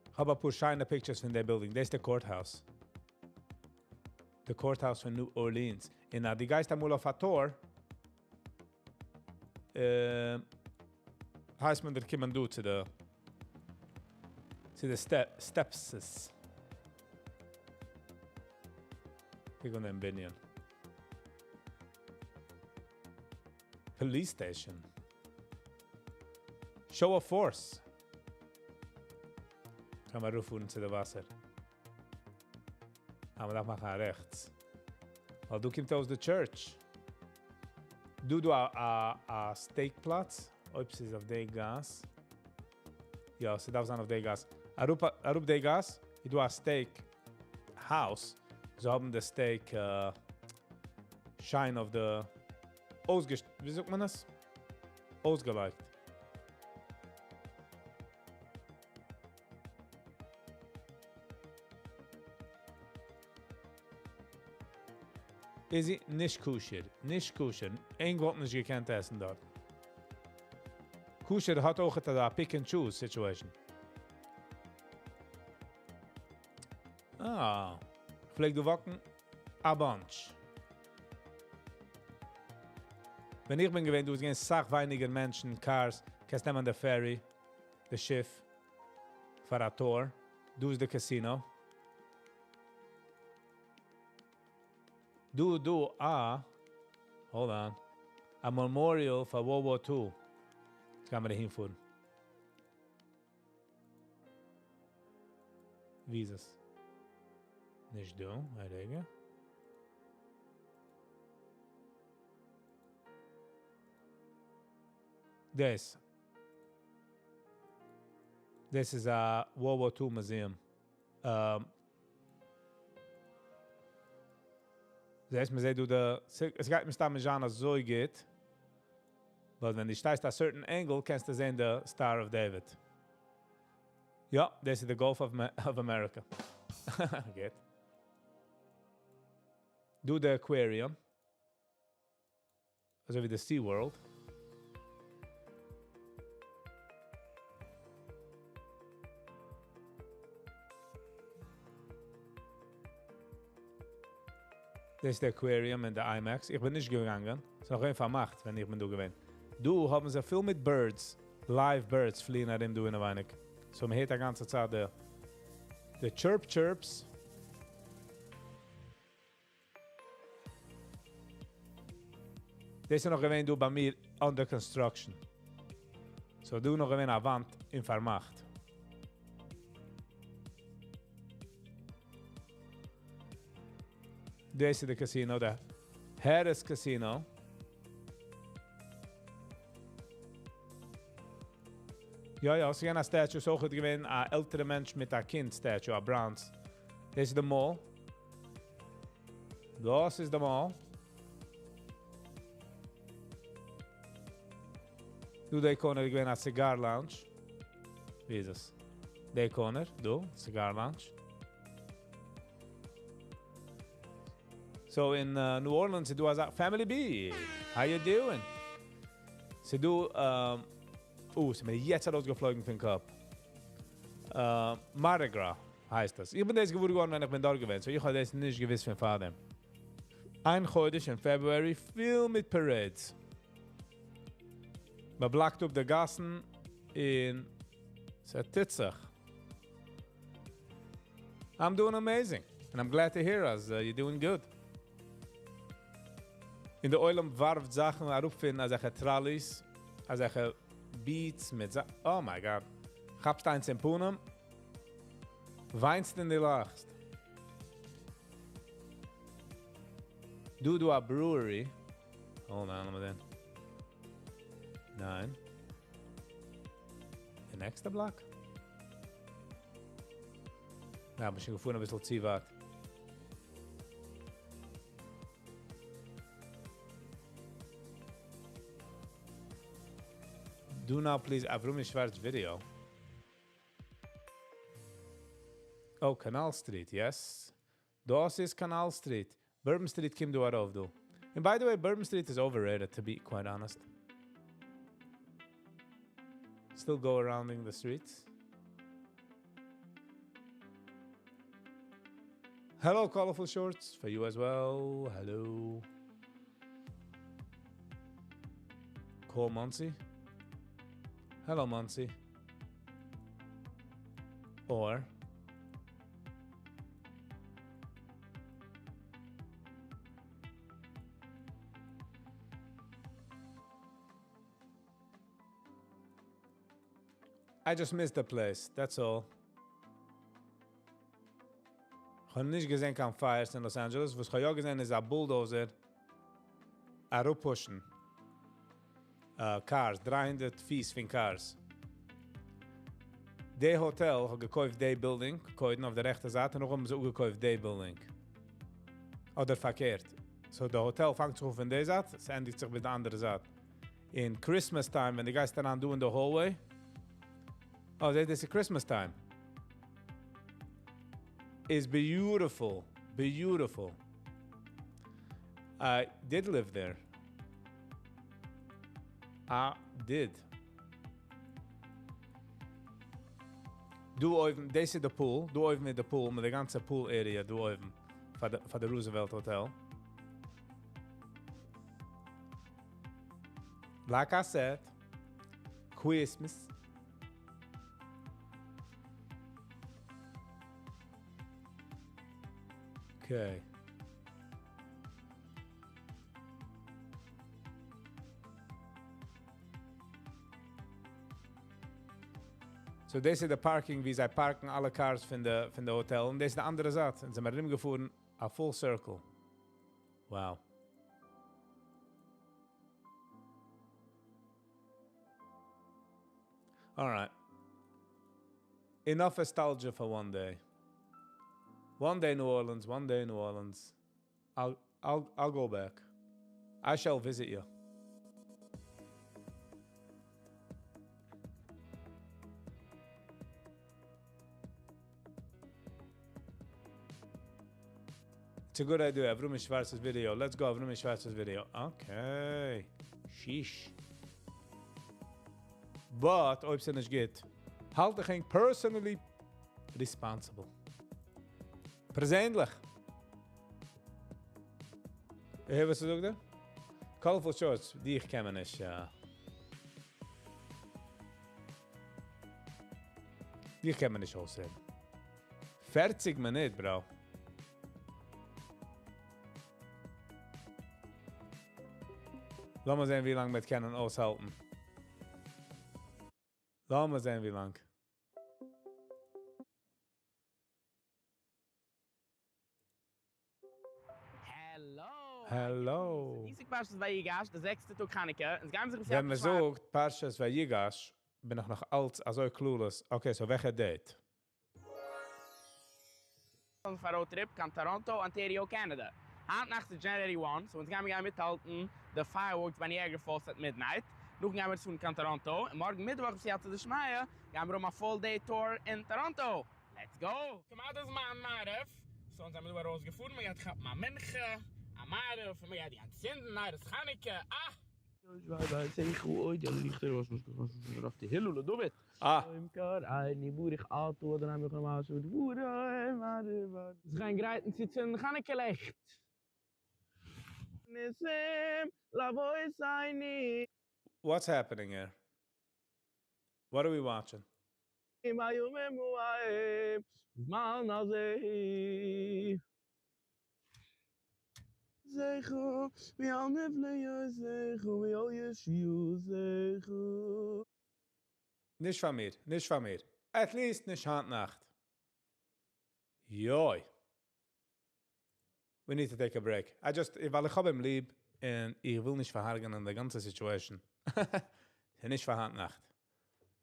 איך האב א פאר שיינע pictures פון דער building. דאס איז דער courthouse. The courthouse פון New Orleans. און אז דו גייסט אמאל אויף א tour, הייסט מען דיר קומען דא צו די steps. קוק אן דעם בנין. Police station. Show of force. קען מען ארויפפארן צו די וואסער. אבער דארף מאכן א רעכטס. ווייל דא קומט אויס די church. דא א steak פלאץ. אויב ס'איז אויף די גאס. יא, ס'דארף זיין אויף די גאס. אראפ די גאס, איז דא א steak house. זיי האבן די steak שיין אויף די אויסגעשט, ווי זאגט מען עס? אויסגעלייגט. איז זי נישט כשר, נישט כשר. ענק וואלטן נישט געקענט עסן דארט. כשר האט אויך א pick and choose situation. אה, פלעג דא walk ן א bunch. ווען איך בין געווען, דא איז געווען סאך ווייניגער מענטשן, cars, קענסט נעמען די ferry, די שיף, פאר א tour. דא איז די casino. דא, hold on. A memorial for World War II. קען מען אהינפארן. ווי איז עס? נישט דא, א רגע. דאס. This is a World War II museum. זעסט, מען זעט דא די, עס גייט מסתמא נישט זיין אזוי גוט. But ווען דו שטייסט a certain angle, קענסטו זען the Star of David. יא, דאס איז the Gulf of America. גוט. דא the aquarium. אזוי ווי the Sea World. דאס איז דער aquarium אין די IMAX. איך בין נישט געגאנגען. עס איז נאך געווען פארמאכט, ווען איך בין דא געווען. דא האבן זיי פיל מיט birds. Live birds פליען ארום דא אינעווייניג. So מען הערט א גאנצע צייט די chirp chirps. דאס איז נאך געווען דא ביי מיר under construction. So דא נאך געווען א וואנט און פארמאכט. דאס איז די casino, די Harrah's Casino. יא, עס איז געווען א statue, ס'איז אויך געווען א עלטערע מענטש מיט א קינד statue, א bronze. דאס איז די mall. דאס איז די mall. דא די corner איז געווען א cigar lounge. ווי איז עס? די corner, דא, cigar lounge. So אין New Orleans איז דא אזא Family B, how you doing? ס'איז דא, אה, ס'איז מיר יעצט ארויסגעפלויגן פון קאפ. Mardi Gras הייסט עס. איך בין דאס געוואר געווארן ווען איך בין דארט געווען, so איך האב דאס נישט געוואוסט פון פארדעם. איין חודש אין February פול מיט parades. מען בלאקט אפ די גאסן און ס'טוט זיך. I'm doing amazing. And I'm glad to hear אז you're doing good. און דער עולם ווארפט זאכן אראפ פון אזעלכע trolleys, אזעלכע beads מיט זא Oh my God. כאפסט איינס אין פנים, וויינסט און דו לאכסט. דא דא א brewery. Hold on, לאמיר זען. ניין. The next block? יא, האב איך שוין געפארן א ביסל צו ווייט. Do now please Avrumi Schwartz video. Oh, Canal Street, yes. דאס איז Canal Street. Bourbon Street קומט דא ארויף דא. And by the way, Bourbon Street is overrated, to be quite honest. Still go around in the streets. Hello, colorful shorts. For you as well. Hello. Call Muncie. Hello, Muncie. Or I just missed the place, that's all. איך האב נישט געזען קיין fires אין Los Angeles. וואס איך האב יא געזען איז א bulldozer אראפפושן cars, 300 פיס פון cars. די hotel האט געקויפט די building, קודם אויף די רעכטע זייט, און נאך האבן זיי אויך געקויפט די building. אדער פארקערט. So די hotel פאנגט זיך אן פון די זייט, עס ענדיגט זיך מיט די אנדערע זייט. אין Christmas time, ווען דו גייסט אריין דא אין די hallway, oh, this is Christmas time. Is beautiful, beautiful. I did live there. I did. דא אויבן, דאס איז די pool, דא אויבן איז די pool, מיט די גאנצע pool area דא אויבן, פאר די Roosevelt Hotel. Like I said, Christmas. Okay. So דאס איז די parking, וואו זיי פארקן אלע cars פון די hotel. און דאס איז די אנדערע זייט. און זענען מיר ארומגעפארן א full circle. Wow. All right. Enough nostalgia for one day. One day New Orleans, one day New Orleans. I'll go back. I shall visit you. It's a good idea. Avrumi Schwarz's video. Let's go, Avrumi Schwarz's video. Okay. Sheesh. But, אויב ס'נישט גוט, האלט איך ענק personally responsible. פערזענליך. Hey, וואס זאגט ער? Colorful shorts, די איך קען נישט, יא. די קען מען נישט אויסזען. 40 מינוט, bro. לאמיר זען, ווי לאנג מיר קענען אויסהאלטן. לאמיר זען, ווי לאנג. Hello. Hello. דינסטאג פרשת ויגש, דער זעקסטער טאג חנוכה. און גייען מיר זיך ווען מען זאגט פרשת ויגש, בין איך נאך אלץ אזוי clueless. Okay, so וועלכע date? פאר road trip קיין Toronto, Ontario, Canada. היינט נאכט איז January 1, so אונז גייען מיר מיטהאלטן די fireworks ביי Niagara Falls at midnight. נאך גייען מיר צו קיין Toronto. און מארגן מיטוואך, בסייעתא דשמיא, גייען מיר האבן א full day tour אין Toronto. Let's go! כמעט זמן מעריב. So אונז זענען מיר ארויסגעפארן, מיר גייען כאפן א מנחה. א מעריב און מ'גייט גיין צינדן נרות חנוכה, אה! אה! זיך גיין גרייטן צו צינדן חנוכה לעכט. What's happening here? What are we watching? נישט פאר מיר, נישט פאר מיר. At least נישט היינט נאכט. יוי. We need to take a break. I just, ווייל איך האב אים ליב און איך וויל נישט פארהארגענען די גאנצע situation. נישט פאר היינט נאכט.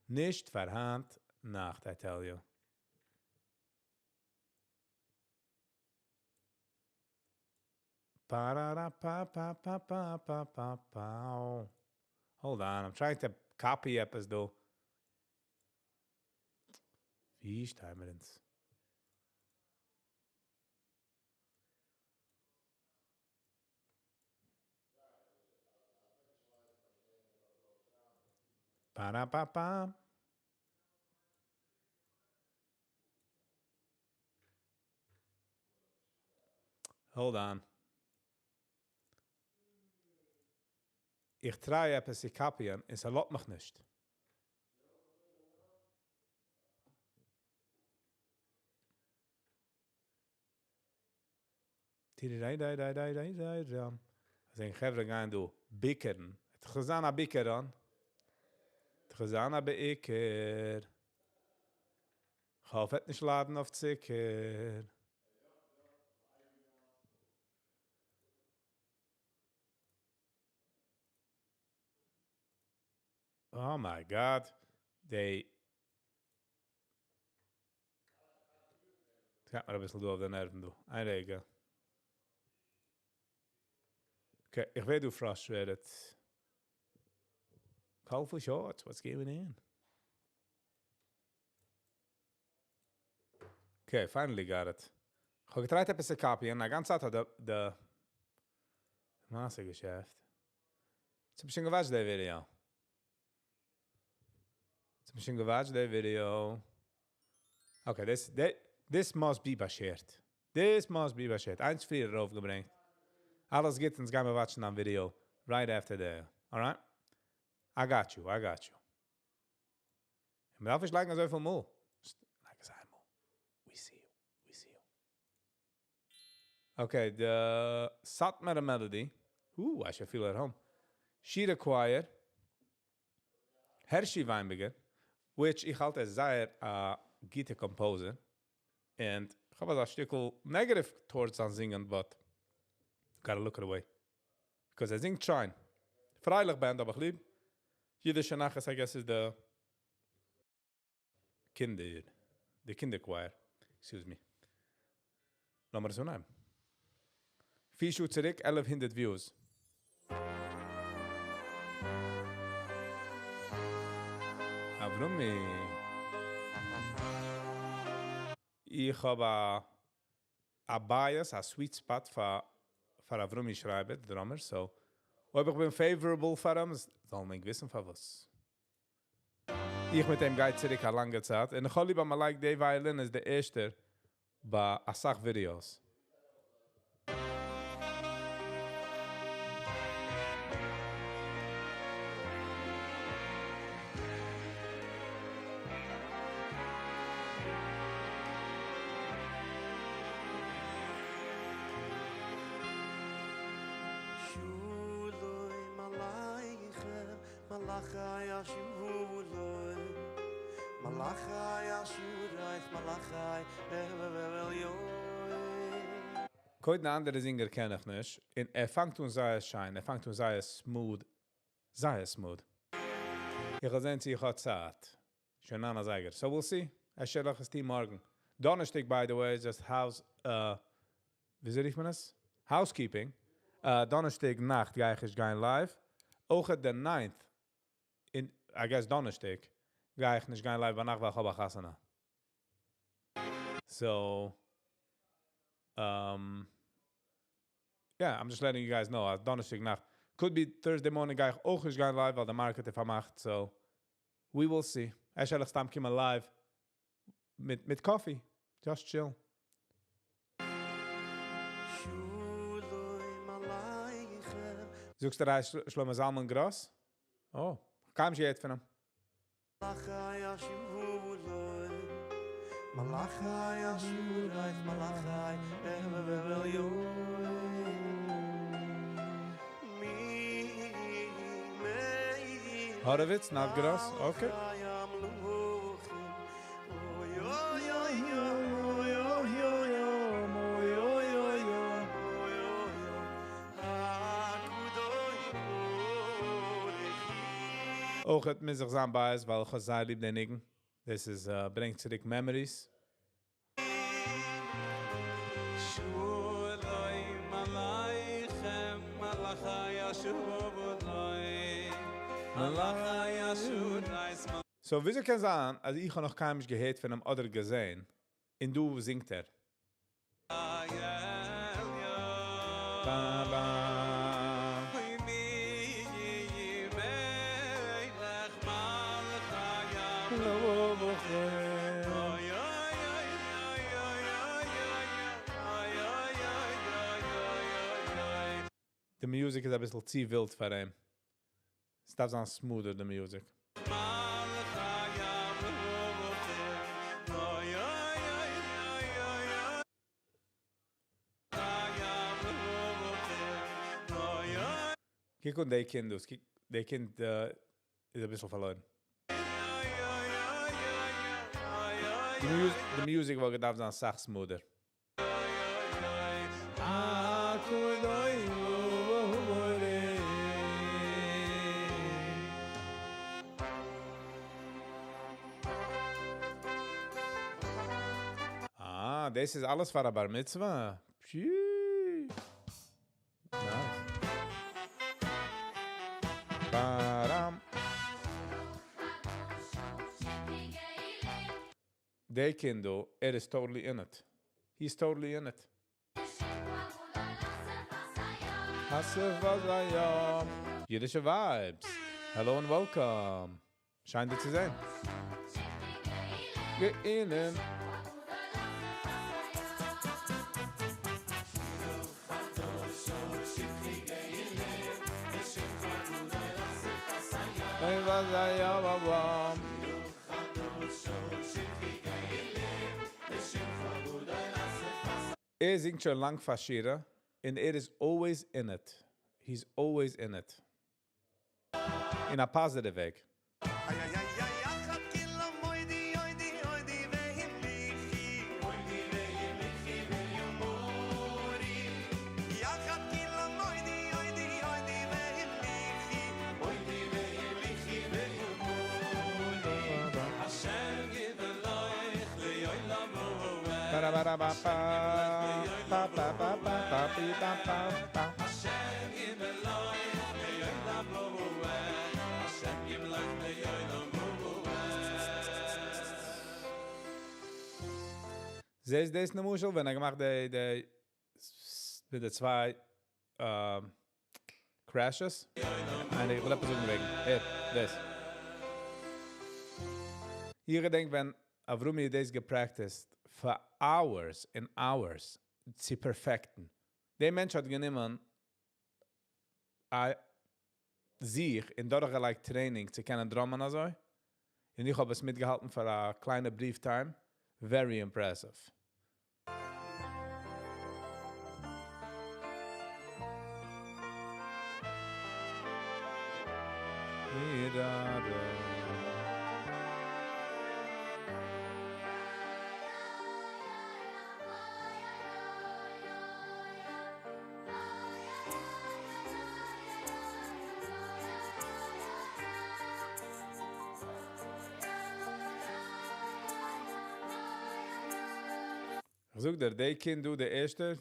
נישט פאר היינט נאכט, I tell you. פאראראפאפאפאפאפאפאו. Hold on, I'm trying to copy עפעס דא. ווי שטייען מיר אונז? פאראפאפא. Hold on. איך try עפעס צו copy ען און ס'לאזט מיך נישט. זען חברה גייען דא ביקערן. האט א ביקערן. האט א בעיקער. כ'האף עט נישט לאדן אויף צוקער. Oh my God. They גייט מיר אביסל דא אויף די נערוון דא. איין רגע. Okay, איך ווער דא frustrated. Colorful shorts, what's going on? Okay, finally got it. איך האב גע try ט עפעס צו copy ען, א גאנצע צייט האט די מעשה געשעפט. האב שוין גע watch ט די video. האב שוין גע watch ט די video. Okay, this must be באשערט. This must be באשערט. איינס פריער ארויפגעברענגט. אלעס גוט, אונז גייען מיר watch ן א video right after there. Alright? I got you, I got you. מען דארף נישט לייגן אזויפיל מאל. לייג עס איינמאל. We see you. We see you. Okay, the Satmar melody. Ooh, I should feel at home. Shira Choir. Hershey Weinberger, which איך האלט איז זייער א גוטע composer. And איך האב א שטיקל negative towards זיין זינגען, but gotta look it away. Because ער זינגט שיין. פרייליך band האב איך ליב. אידישע נחת, I guess, איז the קינדער, די קינדער choir. Excuse me. לאמיר עס אנהייבן. 4 שעה צוריק, 1100 views. Avrumi. איך האב א bias, א sweet spot פאר Avrumi Schreiber, the drummer, so אויב איך בין favorable פאר אים, זאל מען וויסן פאר וואס. איך מיט אים גייט צוריק א לאנגע צייט. און איך האב ליב אז מ'לייגט די violin איז דער ערשטער ביי א סאך videos. קודם אנדערע זינגער קען איך נישט. און ער פאנגט אן זייער שיין, ער פאנגט אן זייער smooth. זייער smooth. איך וועל זען צו איך האב צייט. שוין ניין אזייגער. So we'll see. אפשר נאך עס טון מארגן. דאנערשטאג, by the way, just house, וויאזוי רופט מען עס? Housekeeping. דאנערשטאג נאכט גיי איך נישט גיין live. אויך the 9th, in, I guess דאנערשטאג, גיי איך נישט גיין live ביינאכט, ווייל איך האב א חתונה. So, Yeah, I'm just letting you guys know, אז דאנערשטאג נאכט, could be Thursday morning גיי איך אויך נישט גיין live, ווייל די market איז פארמאכט, so we will see. אפשר וועל איך סתם קומען live מיט, מיט coffee. Just chill. שלום עליכם. זאגסט דו הייסט שלמה זלמן גראס? Oh, קיינמאל נישט געהערט פון אים. מלאכי השלום, מלאכי השרת, מלאכי עליון. מי Horowitz, not Gross, okay. מלכי המלוכים. אוי אוי אוי אוי אוי אוי אוי אוי אוי אוי אוי הקדוש ברוך אויך האט מיר זיך זיין bias, ווייל איך האב זייער ליב דעם ניגון. This is ברענגט צוריק memories. שלום עליכם, מלאכי השלום, מלאכי השרת. So, וויאזוי קען זיין, אז איך האב נאך קיינמאל נישט געהערט פון אים אדער געזען, און דא זינגט ער. Ba, ba. אוי מי מלך מלכי אוי אוי אוי אוי אוי אוי אוי אוי אוי אוי. The music איז א ביסל צו ווילד פאר אים. עס דארף זיין smoother, the music. מלכי המלוכים אוי אוי אוי אוי אוי אוי המלוכים אוי אוי. קוק אן די קינד, דאס. קוק, די קינד איז א ביסל פארלוירן. אוי אוי אוי אוי אוי. The music וואלט געדארפט זיין א סאך smoother. הקדוש ברוך. Ah, דאס איז אלעס פאר א בר מצוה. Pshii. Nice. Ba-dam. דער קינד, ער איז totally in it. He's totally in it. Hasef אידישע vibes. Hello and welcome. שיין דיך צו זען. געהילים. היי, וואס היה, וואו, וואו. ער זינגט שוין לאנג פאר שירה and ער איז always in it. He's always in it. In a positive way. איי איי איי איי יחד כולם הודי הודי הודי והמליכי הודי והמליכי ויאמרי יחד כולם הודי הודי הודי והמליכי הודי והמליכי ויאמרי השם ימלוך לעולם Ba-da-ba-da-ba-ba. Ba-ba-ba-ba-ba, ba-ba-ba. השם ימלוך לעולם השם ימלוך לעולם. זעסט דאס למשל, ווען ער געמאכט די, די, מיט די צוויי crashes. ניין, איך וויל עפעס זאגן וועגן. הער, דאס. איך געדענק, ווען Avrumi דאס גע practiced for hours and hours צו perfect ן. דער מענטש האט גענומען א, זיך אין דורכגעלייגט training צו קענען drum ען אזוי. און איך האב עס מיטגעהאלטן פאר א קליינע brief time. Very impressive. Da, da. איך זאג דיר, דער קינד דא, דער ערשטער,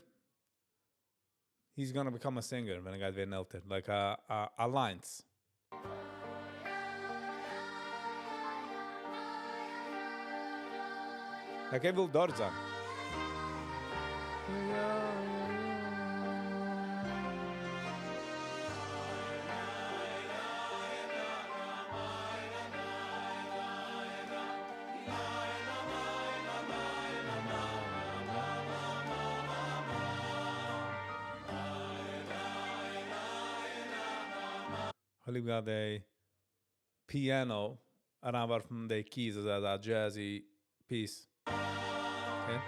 he's gonna become a singer ווען ער גייט ווערן עלטער. Like a lines. Like ער וויל דארט זיין. האב ליב געהאט די piano, אריינווארפן די keys, אזא jazzy piece. Okay.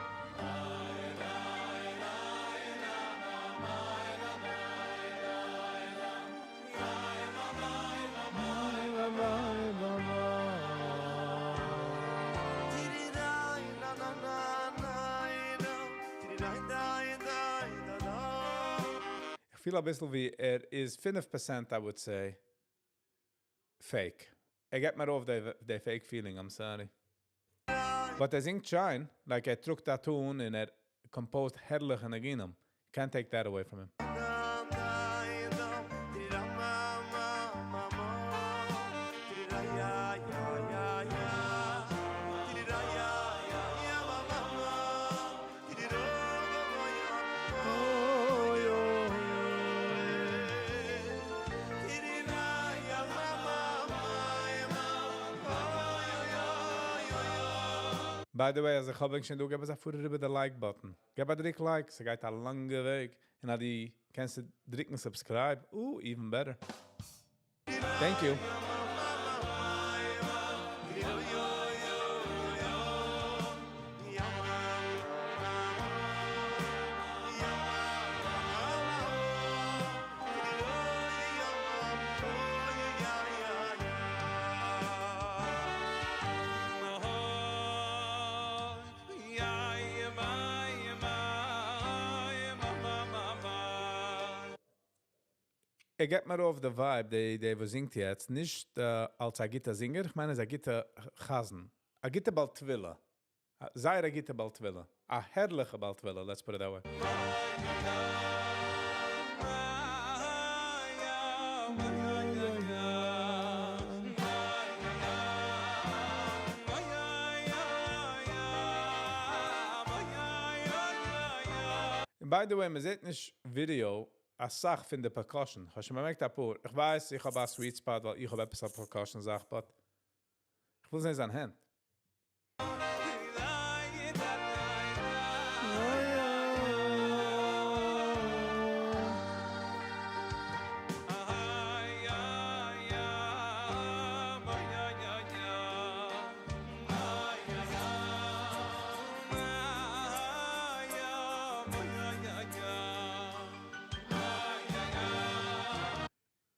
איך פיל א ביסל ווי ער איז 5%, I would say, fake. ער געבט מיר אויף די fake feeling, I'm sorry. But ער זינגט שיין, like ער טראגט א tune און ער composed הערליכע ניגונים. Can't take that away from him. By the way, אז איך האב שוין דא, געב א פאר איבער די like button. געב א דריק like, ס'גייט א לאנגע וועג. און אז דו קענסט דריקן subscribe, ooh, even better. Thank you. ער געבט מיר אויף די vibe, דער וואס זינגט יעצט, נישט אלס א גוטער זינגער, איך מיין, ער איז א גוטער חזן. א גוטער בעל תפילה. זייער א גוטער בעל תפילה. א הערליכער בעל תפילה, let's put it that way. And by the way, מען זעט נישט ווידעא א סאך פון די percussion. האסט שוין באמערקט א פאר? איך ווייס, איך האב א sweet spot, ווייל איך האב עפעס א percussion זאך, but איך וויל זען זיין הענט.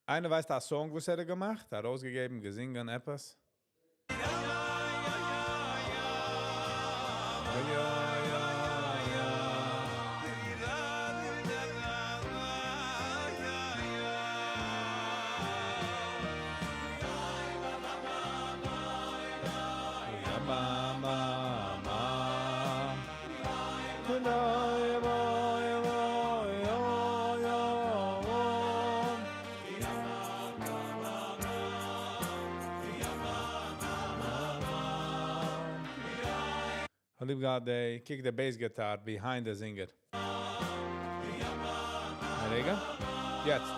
איינער ווייסט א song וואס ער האט געמאכט? ארויסגעגעבן, געזינגען, עפעס? יא. Ja, ma, ma, ma. Na, ja, ma, ja, ma, ja, ja, ja. האב ליב געהאט די, קוק די bass guitar behind the singer. רגע, יעצט.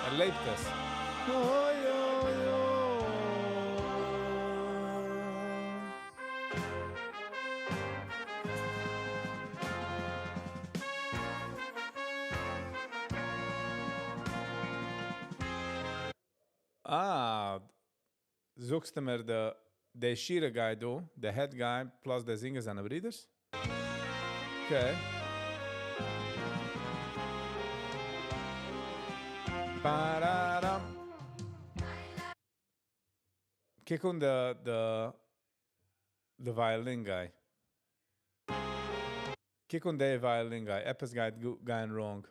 ער לעבט עס. אוי, אוי, אוי. אה, זאגסטו מיר, די שירה guy דא, די head guy plus דער singer זענען ברידער? Okay. Pararam. קוק אן די violin guy. קוק אן די violin guy. עפעס גייט גיין wrong.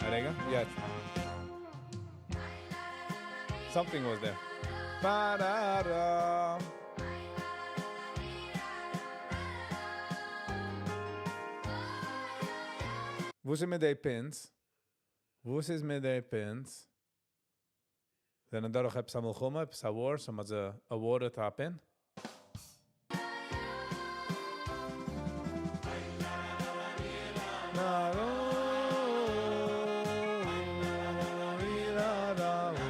רגע, יעצט. Something was there. Ba-da-da. וואו זענען די pins? וואו איז מיט די pins? זענען דא דאך עפעס א מלחמה, עפעס א war, so מ'האט זיי awarded א pin? Na, ro, ri, ra, ra, o.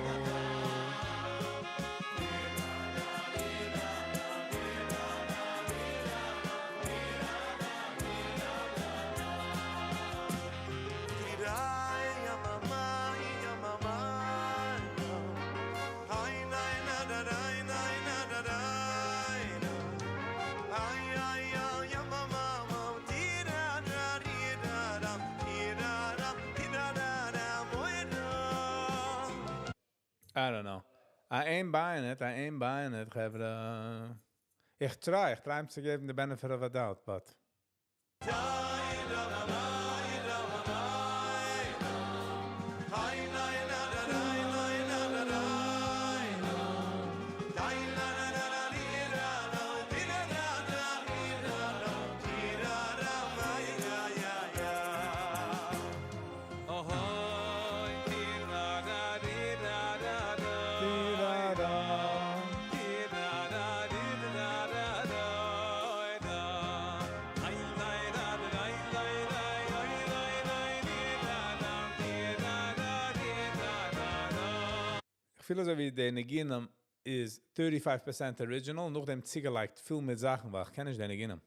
I ain't buying it, I ain't buying it, חברה. איך try אים צו געבן the benefit of a doubt, but איך פיל אזוי ווי די ניגונים איז 35% original, נאכדעם צוגעלייגט פיל מיט זאכן, ווייל איך קען נישט די ניגונים.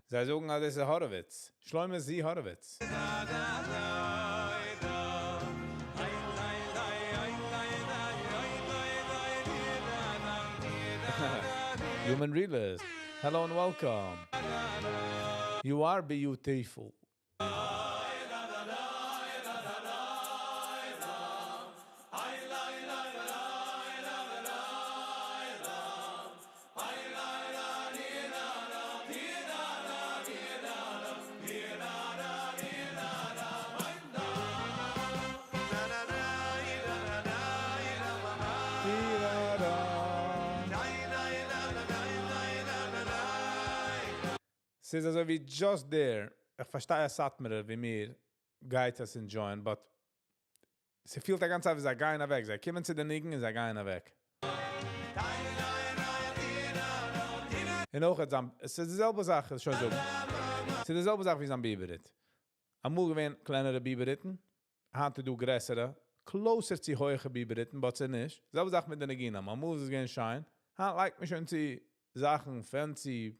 זיי זאגן, אז דאס איז Horowitz. Shloime Z. Horowitz. Human Realist. Hello and welcome. You are beautiful. ס'איז אזוי ווי just there. איך פארשטיי א סאטמארער ווי מיר גייט עס enjoyen, but ס'פילט די גאנצע צייט ווי זיי גייען אוועק. זיי קומען צו די ניגון און זיי גייען אוועק. און אויך עס איז די זעלבע זאך, איך שוין זאגן. עס איז די זעלבע זאך ווי זיין ביבער-היט. אמאל געווען קלענערע ביבער-היטן, היינט איז דא גרעסערע, closer צו הויכע ביבער-היטן, but ס'איז נישט. די זעלבע זאך מיט די ניגונים. אמאל איז עס געווען שיין, היינט לייגט מען שוין צו זאכן fancy,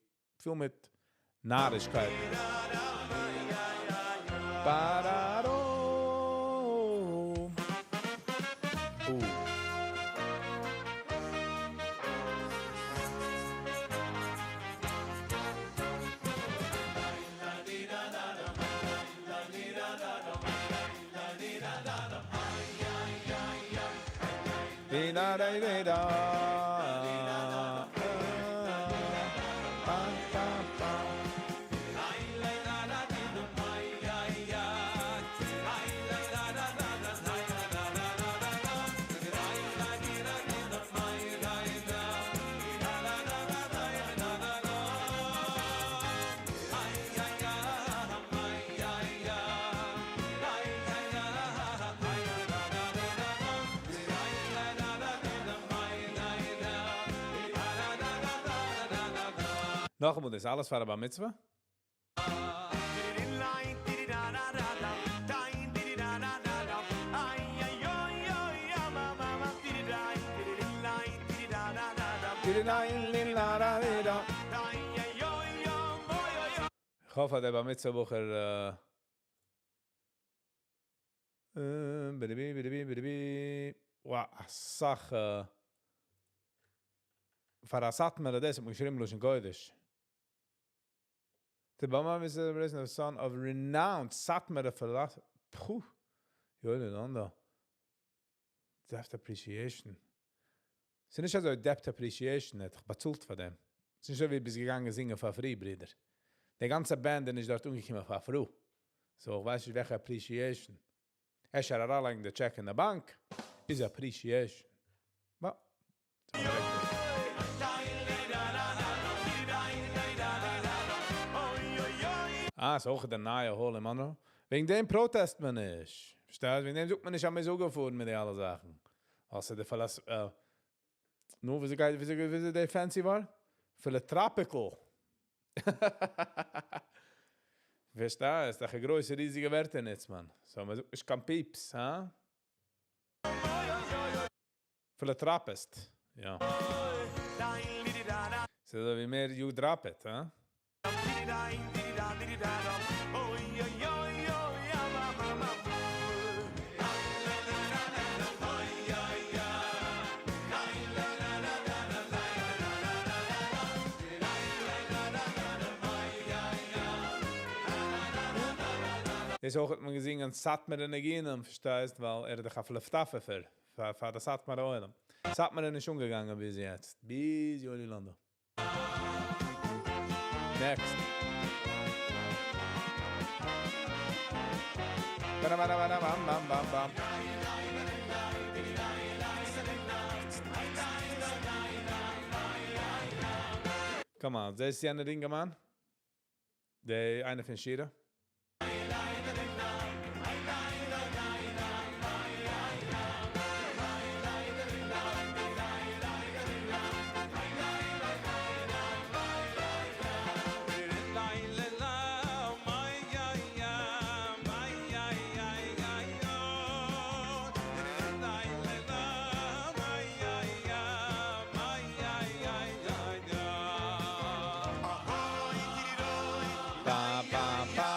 פיל מיט נארישקייט. Ba-da-do. Di-da-da-di-da. Ba, ba, ba. נאכאמאל, דאס אלעס פאר א בר מצוה? איך האף, אז דער בר מצוה בחור ביטע, ביטע, ביטע, ביטע. Wow, א סאך פאר א סאטמארער, דאס האט מען געשריבן לשון קודש. The bar mitzvah is the son of renowned Satmar philosopher. Puh. Ja, Depth appreciation. ס'איז נישט אזוי depth appreciation, האט באצאלט פאר דעם. ס'איז נישט אזוי ווי ביסט געגאנגען זינגען פאר free, ברודער. די גאנצע band איז נישט דארט אנגעקומען פאר free. So, איך ווייס נישט, וועלכע appreciation. אפשר אריינלייגן די check אין די באנק איז appreciation. But, אה, ס'איז אויך דער נייע hall אין Monroe. וועגן דעם protest מען נישט. פארשטייסט? וועגן דעם זאגט מען נישט, אז מ'איז אפגעפארן מיט די אלע זאכן. אלזא דער פארלאס, נו, ווי גייט, ווי דער fancy ווארט? Philanthropical. פארשטייסט? דאך א גרויסע ריזיגע ווערטער ניצט מען. So, מען זאגט נישט קיין פיפס, הא? Philanthropist. יא. So, ווי מער you drop it, הא? דאס אויך האט מען געזינגען סאטמארע ניגונים, פארשטייסט, ווייל ער איז דאך א פלאפטאפער פאר פאר די סאטמארע עולם. סאטמאר איז נישט אנגעגאנגען ביז יעצט, ביז יואלי לאנדא. Next. Ba-da-ba-da-ba-da-bam-bam-bam-bam. Come on, זעסט יענער אינגערמאן? דער איינער פון שירה? Ba, ba, ba.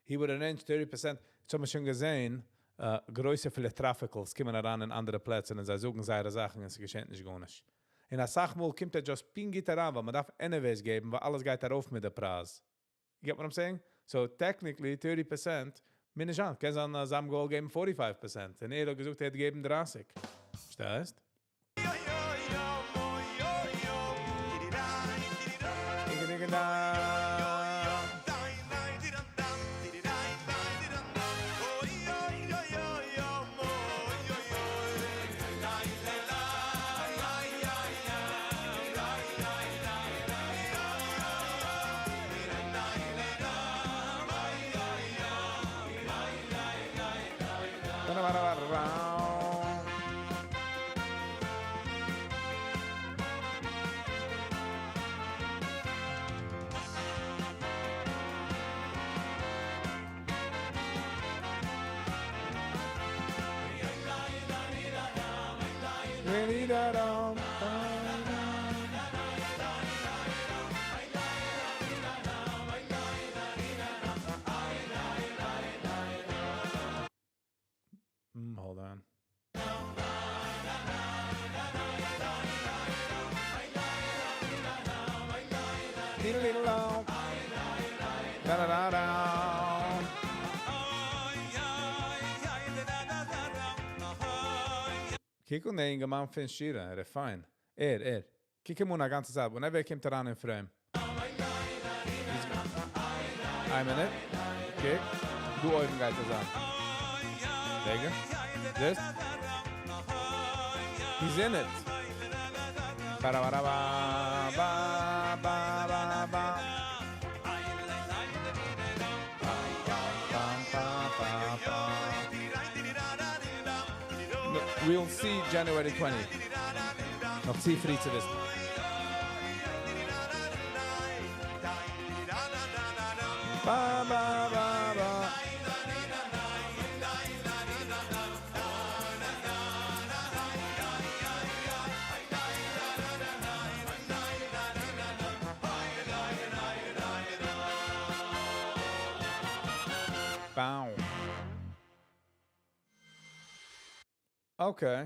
He would arrange 30%. יעצט האבן מיר שוין געזען, גרויסע philanthropicals קומען אריין אין אנדערע פלעצער און זיי זאגן זייערע זאכן און עס געשעט נישט גארנישט. און א סאך מאל קומט ער just פונקט אריין, ווייל מען דארף anyways געבן, ווייל אלעס גייט ארויף מיט דער פרייז. You get what I'm saying? So technically 30% מיר נישט אן. קען זיין, אז זיי האבן געוואלט געבן 45% און ער האט געזאגט, ער האט געגעבן 30. פארשטייסט? Hold on. Da da da da. קוק אן דער אינגערמאן פון שירה, ער איז פיין. ער, ער. קוק אים אן א גאנצע צייט, whenever ער קומט אריין אין frame. איין מינוט. Okay. דא אויבן גייט ער זיין. רגע. זעסט? He's in it. Ba ba ba ba ba ba ba. Bam, ba, ba, ba. No, we'll see January 20. נאך צו פרי צו וויסן. Ba, ba, ba, ba. Bow. Okay.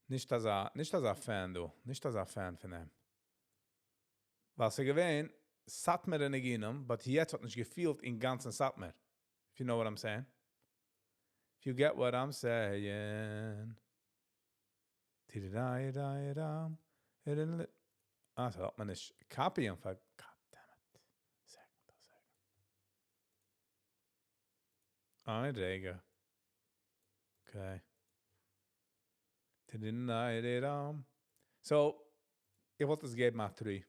נישט אזא fan דא. נישט אזא fan פון אים. ווייל ס'איז געווען, סאטמארע ניגונים, but יעצט האט נישט געפילט אין גאנצן סאטמאר. If you know what I'm saying. If you get what I'm saying. Ti-di-da-di-da-di-dam. Ah, ס'האט מען נישט copy און פאר God damn it. Second, a second. איין רגע. Okay. Ti-di-da-di-dam. So, איך וואלט עס געבן א 3.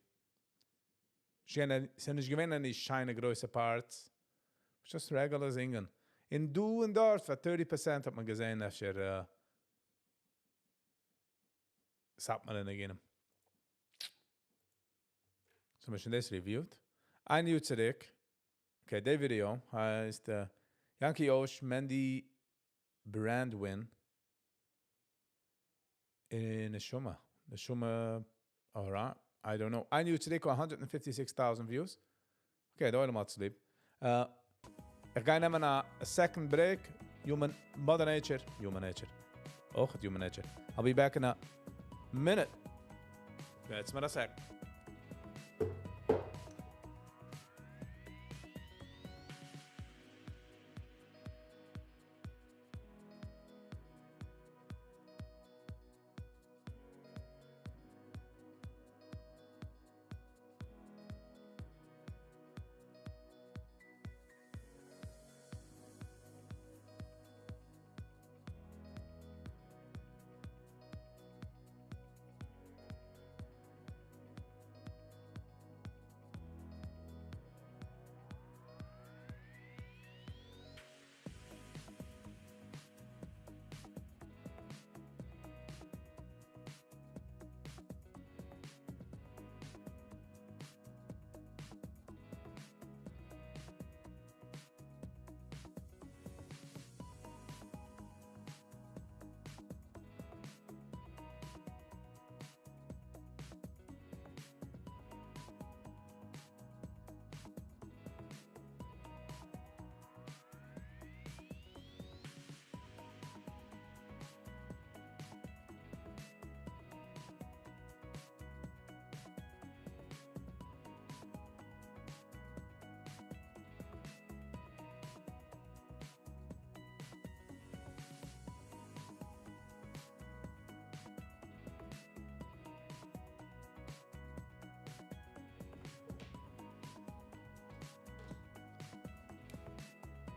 שיינע, ס'איז נישט געווען any שיינע גרויסע parts. Just regular זינגען. און דא און דארט, פאר 30% האט מען געזען, אפשר, סאטמארע ניגונים. So, מיר שוין דאס reviewed. איין יאר צוריק. Okay, דער ווידעא הייסט Yankee Osh, Mendy Brandwin אין נשמה. נשמה, alright, I don't know. איין יאר צוריק, 156,000 views. Okay, דער עולם האט ליב. איך גיי נעמען א second break. Human, Mother Nature. Human Nature. אויך human nature. I'll be back in a Minute. געטס מיר א sec.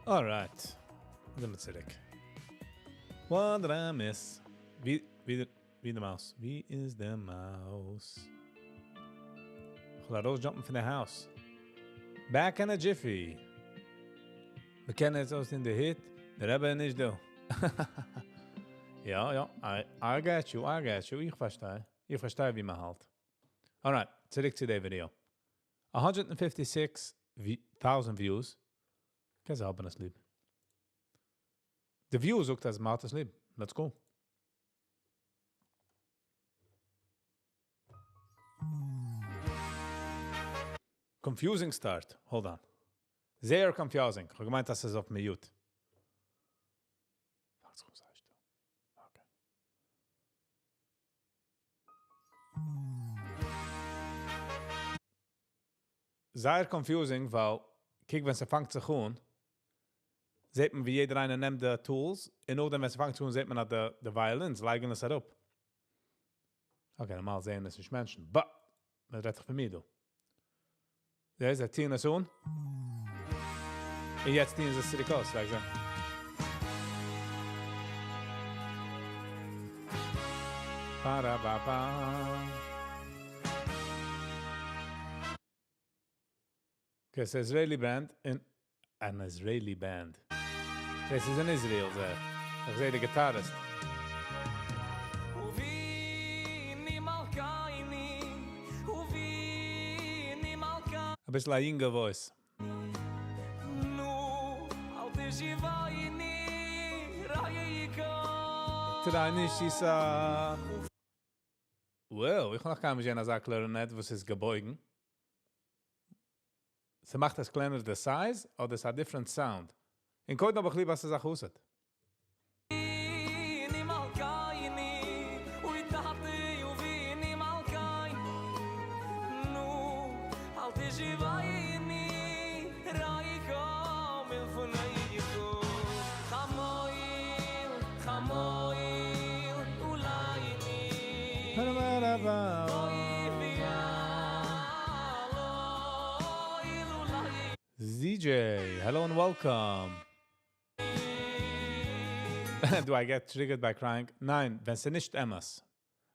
Alright. זעמיר צוריק. What did I miss? ווי, ווי, ווי די mouse? ווי איז די mouse? איך וויל ארויסדזשאמפן פון די house. Back in a jiffy. מיר קענען יעצט אויסטון די הוט. דער רבי איז נישט דא. יא, יא. I got you, I got you. איך פארשטיי. איך פארשטיי, ווי מען האלט. Alright, צוריק צו די video. 156,000 views. קען זיין האבן עס ליב. The view זאגט, אז מ'האט עס ליב. Let's go. Confusing start. Hold on. זייער confusing. איך האב געמיינט, אז ס'איז אויף mute. ווארט, וואס זאגסטו? Okay. זייער confusing, ווייל, קוק, ווען ס'פאנגט זיך אן, זעט מען, ווי יעדער איינער נעמט די tools, און נאכדעם, ווען ס'פאנגט זיך אן, זעט מען, אז די violins לייגן עס אראפ. Okay, נארמאל זעען עס נישט מענטשן. But, מען רעדט זיך פון מיר, דא. יא, זיי טוען עס אן. און יעצט טוען זיי עס צוריק אויס, לייק אזוי. Ba-da-ba-ba. Okay, it's an Israeli band in an Israeli band. This is in Israel, there. איך זע די guitarist. אבינו מלכנו, אבינו מלכנו. א ביסל א יונגע voice. נו, אל תעזבני, רעך. תריי Well, איך האב נאך קיינמאל געזען אזא clarinet, וואס איז געבויגן. ס'מאכט עס קלענער the size, אדער ס'האט different sound? און קודם האב איך ליב, אז ס'איז א חסד. אבינו מלכנו, אוי טאטע, אבינו מלכנו. נו, אל תעזבני, רעך מלפניך. חמול, חמול, עלינו. Ba-ba-ba. ZJ, hello and welcome. Do I get triggered by crying? ניין, ווען ס'איז נישט אמת.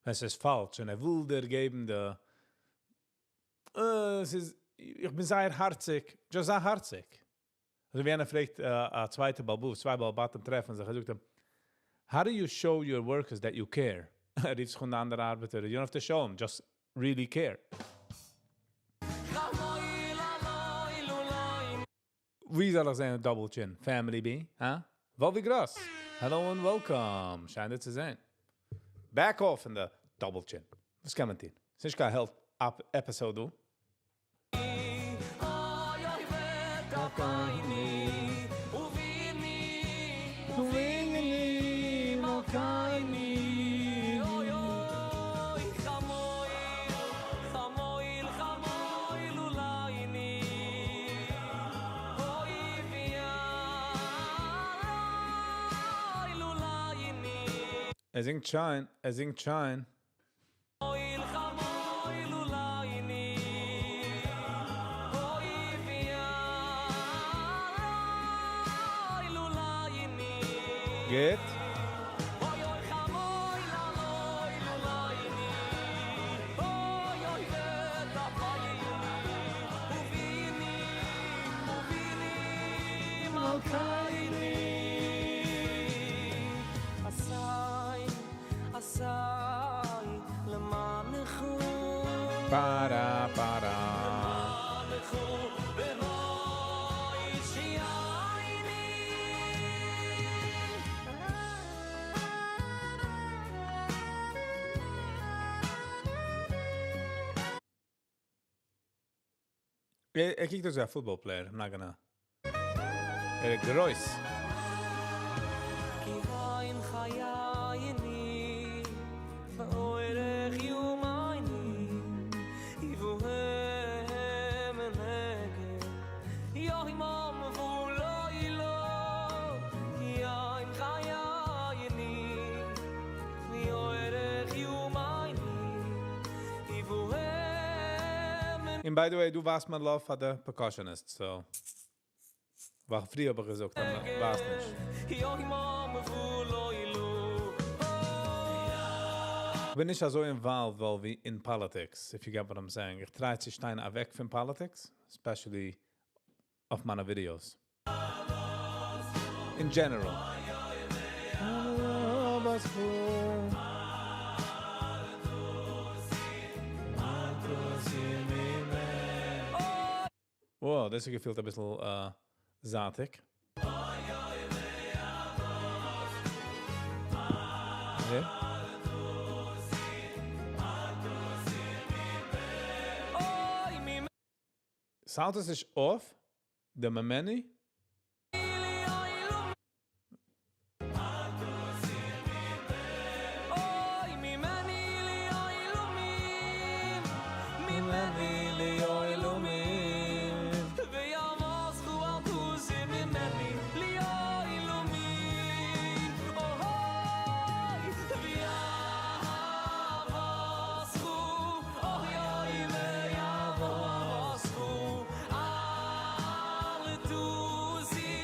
ווען ס'איז פאלש און ער וויל דיר געבן די עס איז, איך בין זייער הארציג, just זיי הארציג. אזוי ווי איינער פרעגט א צווייטע בעל הבית, צוויי בעלי בתים טרעפן זיך, ער זאגט אים, "How do you show your workers that you care?" ער רופט זיך אן די אנדערע ארבעטער, "You don't have to show them, just really care." ווי זאל איך זען א double chin? Family B, huh? Volvi Gross, hello and welcome. שיין דיר צו זען. Back off in the double chin. וואס קען מען טון? ס'איז נישט קיין health episode, דא. אוי אוי ותקייני וביני וביני מלכייני אוי אוי. ער זינגט שיין, ער זינגט שיין. גוט. Para, para. ער קוקט אויס ווי א football player, I'm not gonna. ער איז גרויס. כי הם חייני ואורך יומייני יבוהם נגד יומם ולא כי הם חייני ואורך יומייני יבוהם And by the way, דו ווייסט מיין love פאר די percussionist, so. וואר פריער אבער געזאגט, אבער ווייסט נישט. יומם ולא איך בין נישט אזוי involved ווייל ווי in politics, if you get what I'm saying. איך try צו שטיין אוועק פון politics, especially אויף מיינע videos. In general. Wow, דאס האט געפילט א ביסל זאטיג. Okay. Sound איז נישט off? די ממני? אוי ממני לעולמים ממני לעולמים ויעמסו אל תוסי ממני לעולמים אוי ויעמסו אוי אוי ויעמסו אל תוסי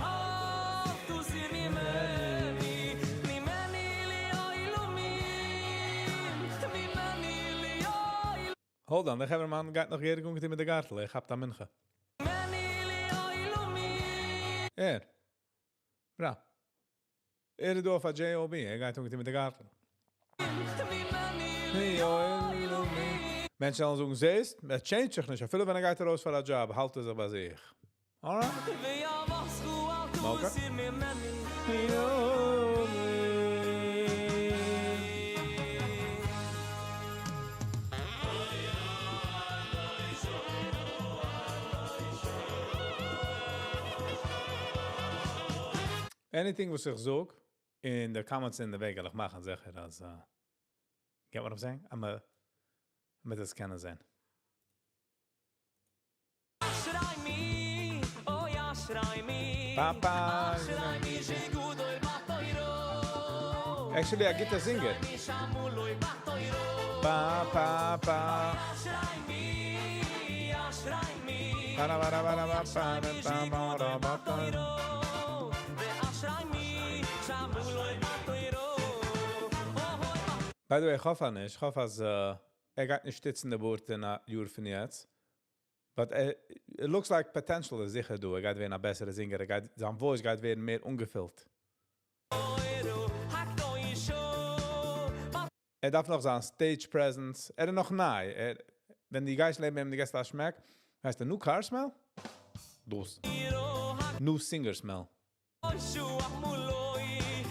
אל תוסי ממני ממני לעולמים ממני לעולמים Hold on, דער חברהמאן גייט נאך יעדער גומט מיט דער גארטל. איך האב דא מנחה. ער. ברא. ער איז דא אויף א JOB. ער גייט מיט דער גארטל. מענטשן זאלן זאגן, זעסט, ער change זיך נישט. אפילו ווען ער גייט ארויס פאר א job, האלט ער זיך ביי זיך. Alright? Okay. Anything וואס איך זאג, אין די comments אין די וועג, איך מאכן זיכער, אז, get what I'm saying? I'm a, מיט דאס קענען זען. אשרי מי, אוי אשרי מי, Pa, pa. אשרי מי שגודל בתוירו. Actually, א גוטער singer. אשרי מי שמולוי בתוירו. Pa, pa, pa. אשרי מי, אשרי מי, Pa, ra, ra, ra, ra, pa, אשרי מי pa, pa, ra, שגודל pa, pa. בתוירו. ואשרי מי שמולוי בתוירו. By the way, איך האף נישט. איך האף אז ער גייט נישט שטיצן די בארד אין א יאר פון יעצט. But it looks like potential איז זיכער דא. ער גייט ווערן א בעסערע singer. ער גייט, זיין voice גייט ווערן מער אנגעפילט. ער דארף נאך זיין stage presence. ער איז נאך ניי. ער, ווען דו גייסט לעבן אים, דו גייסט א שמעק. הייסט דער new car smell? דאס. New singer smell.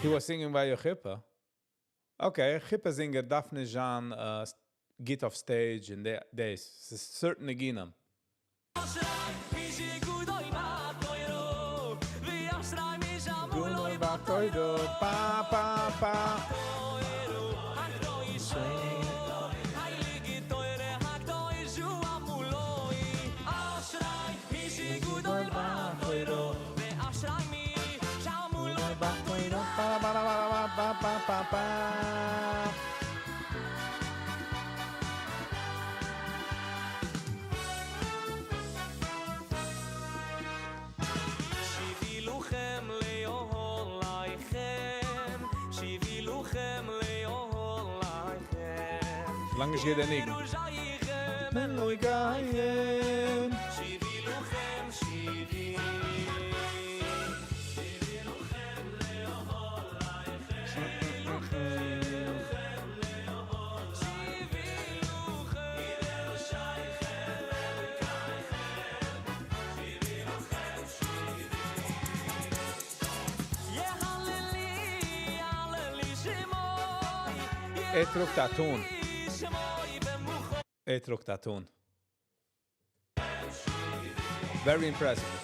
He was singing by your חופה. Okay, חופה singer דארף נישט זיין גוט off stage and days. ס'איז certain ניגונים. אשרי מי שגודל בתוירו, ואשרי מי שמולוי בתוירו, pa, pa, pa. הייליגע תורה הקדושה המולוי אשרי מי שגודל בתוירו ואשרי מי שמולוי Pa, pa, pa, pa, pa, pa, pa. לאנג נישט געהערט דער ניגון. ער טראגט א טאן. ער טראגט א טאן. Very impressive.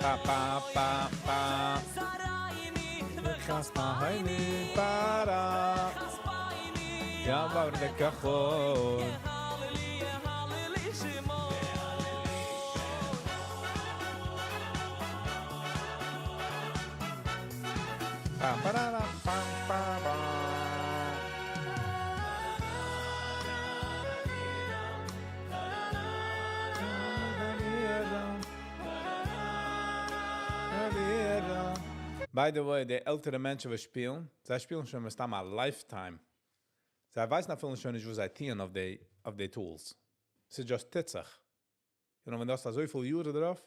Pa pa pa pa. By the way, די עלטערע מענטשן וואס שפילן, זיי שפילן שוין מסתם א lifetime. זיי ווייסן אפילו שוין נישט וואס זיי טוען אויף די tools. ס'איז just טוט זיך. ווען דו האסט אזויפיל יארן דערויף.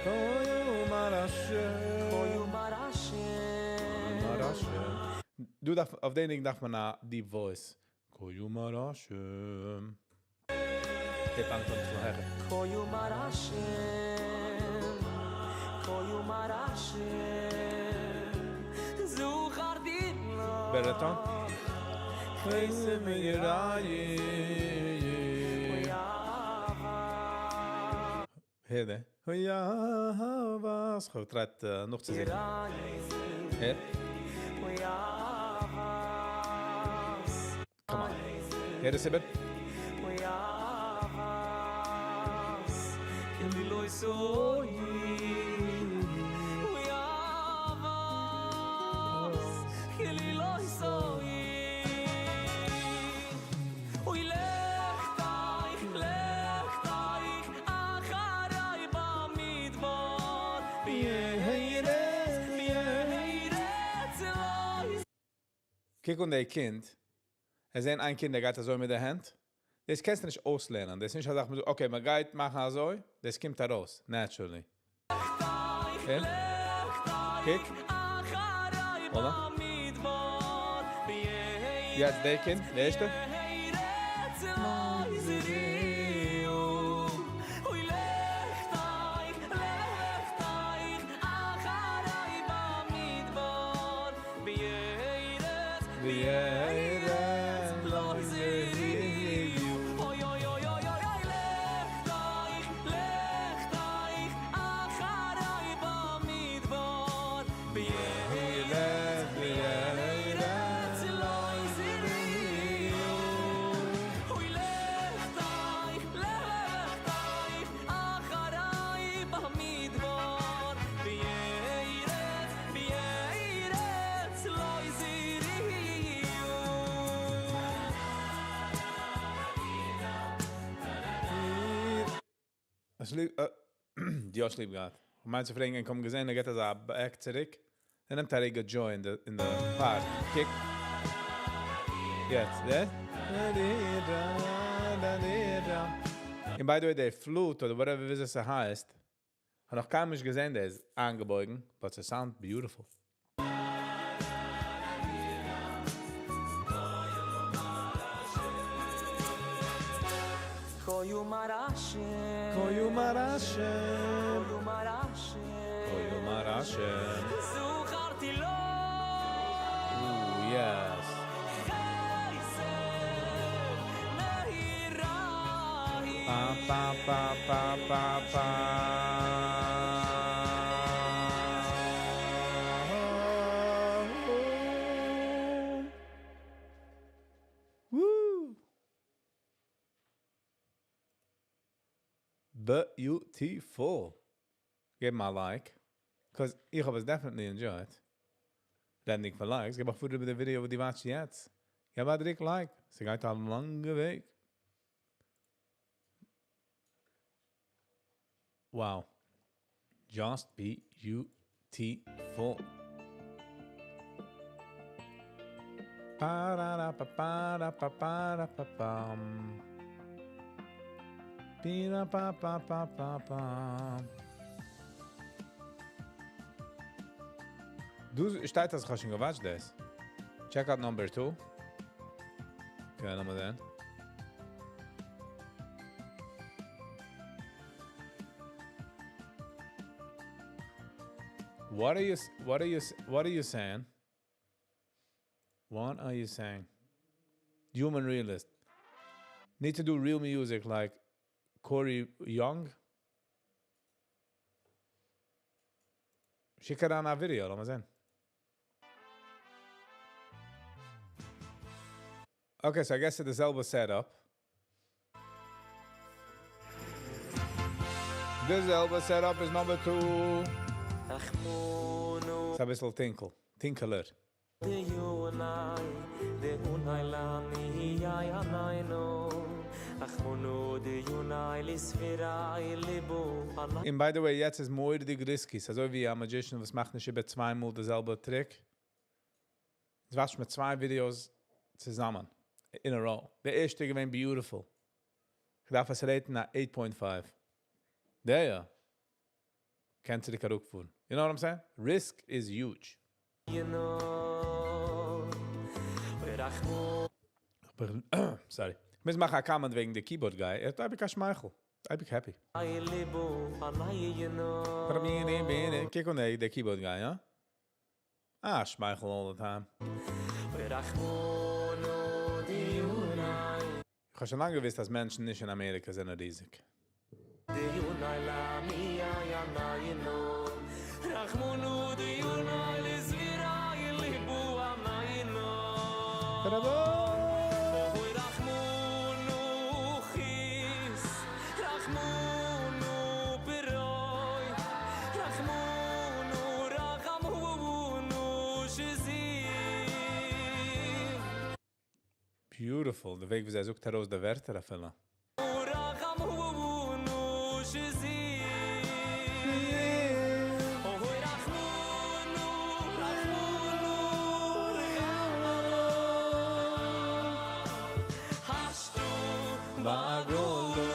כה יאמר השם. כה יאמר השם. דו דארף, אויף דעם דינג דארף מען א deep voice. כה יאמר השם. די פאנגט אן צו הערן. כה יאמר השם. כה יאמר השם. זכרתי לך. Baritone. חסד מיראי. הער דער. וואס? איך try נאך צו זינגען. הער. Come on. הער דאס איבער. כי לא יסוי ויאבס כי לא יסוי אוי לכתייך לכתייך אחריי במדבר ויהי רץ אלוהי. קוק אן דער קינד. ער זעט איין קינד, דער גייט אזוי מיט דער האנט. דאס קענסטו נישט אויסלערנען. דאס איז נישט, אז זאגט מען, okay, מען גייט מאכן אזוי. דאס קומט ארויס, naturally. Okay? קוק. Hold on. יעצט דער קינד, דער ערשטע. אוי לכתייך לכתייך אחריי במדבר ויהי רץ לא זריעו אוי אוי אוי אוי אוי לכתייך לכתייך אחריי במדבר ויהי רץ לא זריעו אוי לכתייך לכתייך אחריי במדבר ויהי רץ ויהי רץ לא זריעו. עס ליב, די האסט ליב געהאט. מיין צו פרעגן, קום געזען, ער גייט אזא back צוריק. ער נעמט א רגע joy אין די part. קוק. יעצט, דער? And by the way, דער flute, אדער whatever ווי עס הייסט, האב נאך קיינמאל נישט געזען, דער איז איינגעבויגן, but it sound beautiful. כה יאמר השם. כה יאמר השם. כה יאמר השם. כה יאמר השם. זכרתי לו. Ooh, yes. חסד נהיריים. Pa, pa, pa, pa, pa, pa. Woo! Beautiful. Give him a like. Because איך האב עס definitely enjoyed. רעדנדיג פון likes, גיב א פוט איבער די ווידעא, וואו דו watch יעצט. גיב א דריק like. ס'גייט א לאנגע וועג. Wow. Just beautiful. Pa-ra-ra-pa-pa-ra-pa-pa-ra-pa-pam. Pi-ra-pa-pa-pa-pa-pam. דא שטייט, אז איך האב שוין גע watch ט דאס. Check out number 2. Okay, לאמיר זען. What are you saying? What are you saying? Human realist. Need to do real music like Corey Young? שיק אריין א video, לאמיר זען. Okay, so I guess it's די זעלבע setup. די זעלבע setup is number 2. ס'איז א ביסל tinkle. Tinkler. דיונאי, דהונאי למי יאי הניינו. רחמונו דיונאי לספיראי ליבו און by the way, יעצט איז מורא'דיג risky. ס'איז אזוי ווי א magician, וואס מאכט נישט איבער צוויי מאל די זעלבע trick. עס watch מיט צוויי videos צוזאמען. In a row. דער ערשטע געווען beautiful. איך דארף עס rate ן א 8.5. דער יא. קען צוריק אראפפארן. You know what I'm saying? Risk is huge. You know. רחמו Sorry. איך מוז מאכן א comment וועגן די keyboard guy. ער האט אייביג א שמייכל. אייביג happy. ליבו עלי you know. קוק אן די keyboard guy, יא? אה, שמייכל all the time. רחמונו דיונאי איך האב שוין לאנג געוואוסט, אז מענטשן נישט אין אמעריקע זענען ריזיג. דיונאי למי יאי הניינו. רחמונו דיונאי לסביראי ליבו עניינו. אוי רחמונו חיס, רחמונו ברוי, רחמונו רחמונו שזיב. Beautiful. די וועג, ווי זי זאגט ארויס די ווערטער אפילו. רחמונו שזיב. אוי רחמונו, רחמונו, רחמונו. השתו בעגולו,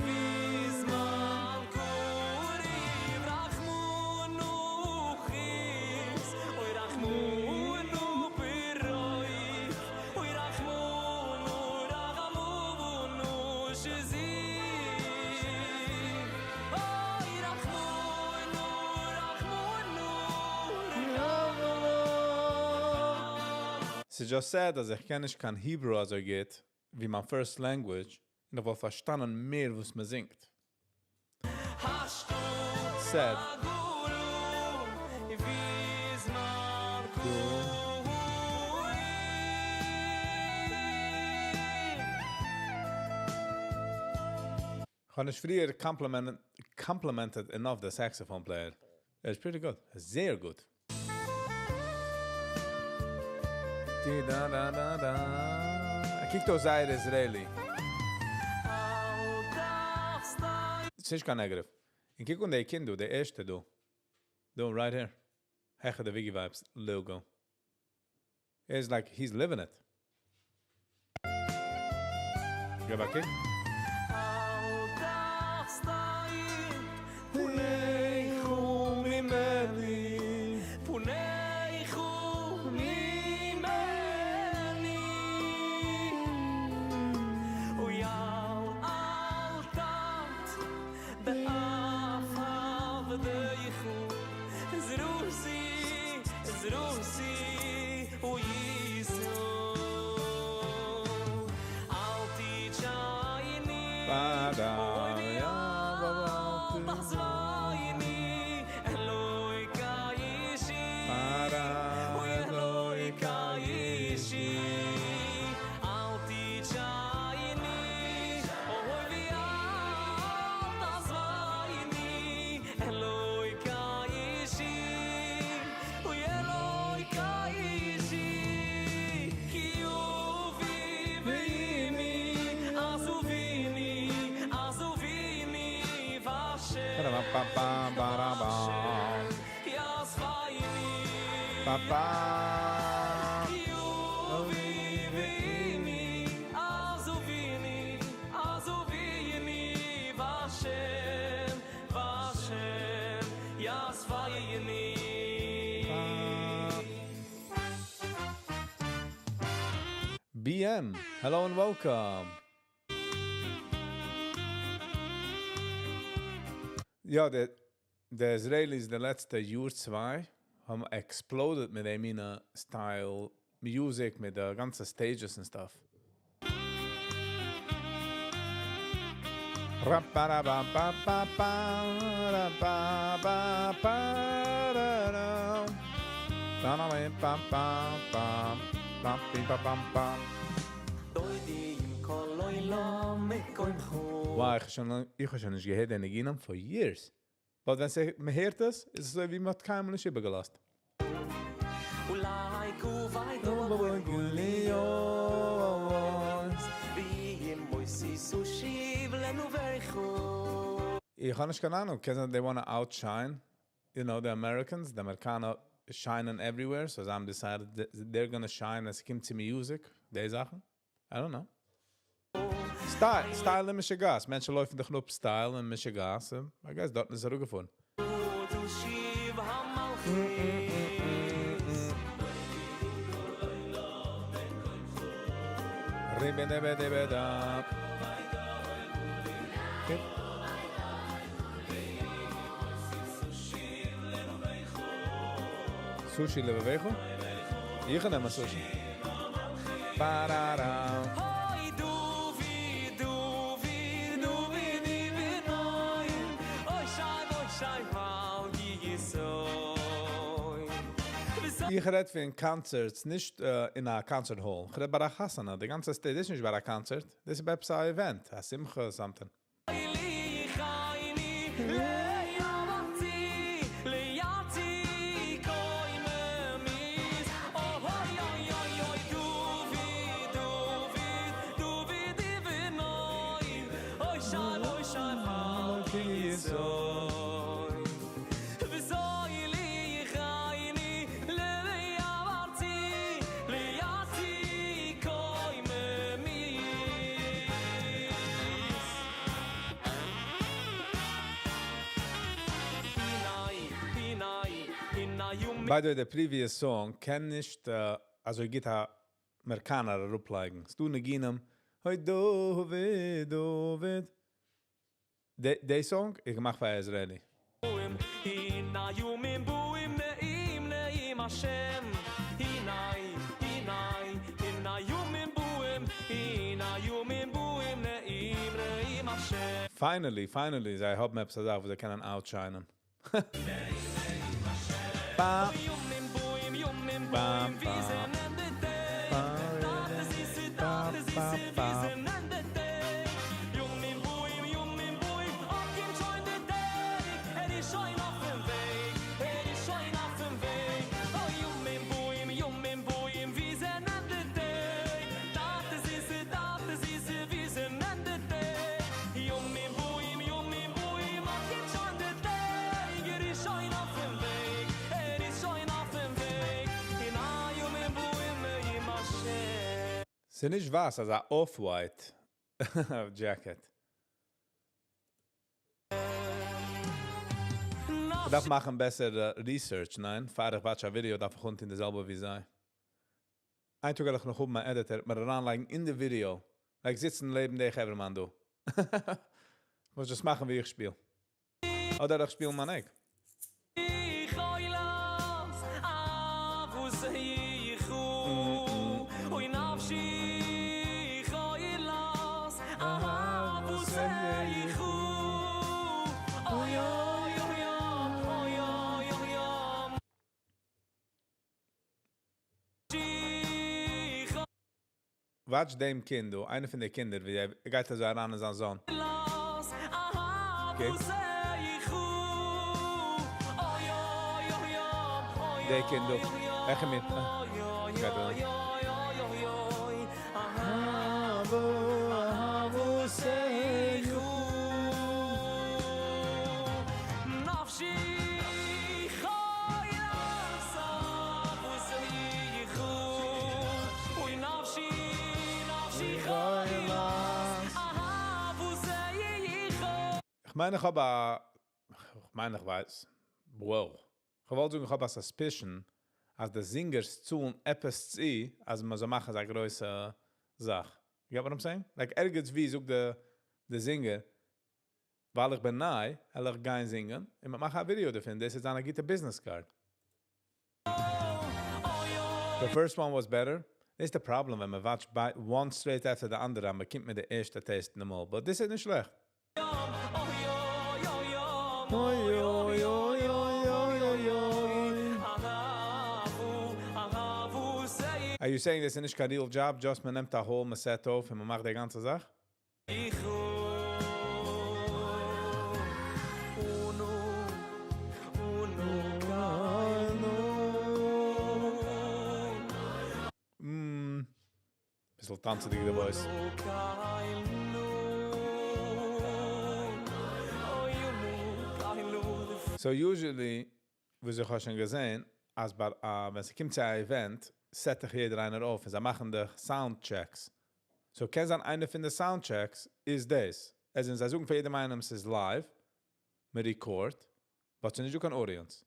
בזמן קוריב, רחמונו חיס, אוי רחמונו ברוי, אוי רחמונו, רחמונו שזיב. אוי רחמונו, רחמונו, רחמונו. ס'איז just sad, אז איך קען נישט קיין Hebrew אזוי גוט, ווי מיין first language, און איך וואלט פארשטאנען מער, וואס מען זינגט. השתו Sad. בעגולו, בזמן קוריב. איך האב נישט פריער complimented enough the saxophone player. It's pretty good. זייער גוט. Di da da da da. ער קוקט אויס זייער Israeli. ס'איז נישט קיין negative. און קוק אן די קינד דא, דער ערשטע דא. דא, right here. העכער די Wiggy Vibes logo. It's like he's living it. גיב א קוק. אל תחסתיים, פוניכו ממני, פוניכו ממני. ויאל אל תת באף עבדיכו, זרוסי, זרוסי, וייסו. אל תיצ'ייני, Ba-da, אוי ya, ba, ba, ואל תחזבייני, אלוהי אישי, Ba-da, אוי אלוהי אישי, אל תיצ'ייני, אוי ואל תעזבני, אלוהי אישי, אוי אלוהי אישי, כי אבי ואמי עזבוני, עזבוני. ba ba ba ra ba. Ba ba. BM, hello and welcome. יא, די די Israelis די לעצטע יאר צוויי האבן exploded מיט די מינע style music מיט די גאנצע stages און stuff. Wow, איך האב שוין נישט געהערט די ניגונים for years. But ווען מ'הערט עס, איז עס אזוי ווי מ'האט קיינמאל נישט איבערגעלאזט. איך האב נישט קיין אהנונג, קען זיין they wanna outshine, you know, the Americans, די אמעריקאנער שיינען everywhere, so זיי האבן decided they're gonna shine אז ס'קומט צו music, די זאכן, I don't know. Style, style און משוגעת, מענטשן לויפן דאך נאך style און משוגעת, I guess דארטן איז ער אראפגעפארן. Sushi לבביכו? איך נעם א sushi. איך רעד פון concerts, נישט אין א concert hall. איך רעד ביי א חתונה, די גאנצע stage, דאס איז נישט ביי א קאנצערט, דאס איז ביי עפעס א event, א שמחה or something. By the way, די previous song קען נישט אזוי גוט א אמעריקאנער אראפלייגן. ס'דא ניגונים, אוי דוד דוד. די song איז געמאכט פאר א Israeli. Finally, finally, זיי האבן עפעס א זאך וואס זיי קענען outshine'ען. ס'נישט ווייס, אזא off-white jacket. כ'דארף מאכן בעסער research, ניין? פאר איך watch א ווידיאו דארף איך אנטון די זעלבע ווי זיי. איין טאג וועל איך נאך האבן א editor מיר אריינלייגן אין די ווידיאו, like זיצן לעבן די חברה'מאן דא. כ'מוז דאס מאכן ווי איך שפיל. אדער איך שפיל מיין עק. Watch דעם קינד דא, איינער פון די קינדער, ווי ער גייט אזוי אריין אין זיין zone. Okay. דער קינד דא, העכער מיר. גייט אריין. מיין איך האב א, איך מיין איך ווייס, wow. איך וואלט זאגן איך האב א suspicion אז די singers צאלן עפעס צו אז מען זאל מאכן אזא גרויסע זאך. You get what I'm saying? Like ערגעץ ווי זאגט די די singer, ווייל איך בין ניי, וועל איך גיין זינגען, און מען מאכט א video דערפון, דאס איז א גוטע business card. The first one was better. דאס איז the problem ווען מען watch one straight after the אנדערע, מען קומט מיט די ערשטע taste אין די מויל. But דאס איז נישט שלעכט. אוי אוי אוי אוי אוי אוי אוי. Are you saying דאס איז נישט קיין real job, just מען נעמט א hall, מען set אויף און מען מאכט די גאנצע זאך? ביסל טאנצעדיג די voice. So usually, וואס איך האב שוין געזען, אז ביי, ווען עס קומט צו א event, set זיך יעדער איינער אויף און זיי מאכן די sound checks. So קען זיין איינער פון די sound checks איז דאס. עס זענען זיי זאגן פאר יעדעם איינעם ס'איז live, מען record, but ס'איז נישט דא קיין audience.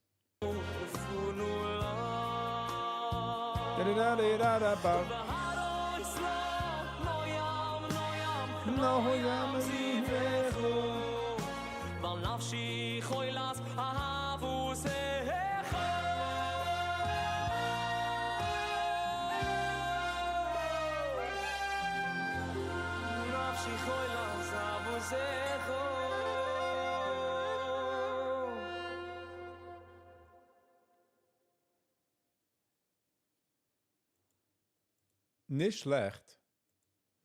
נישט שלעכט.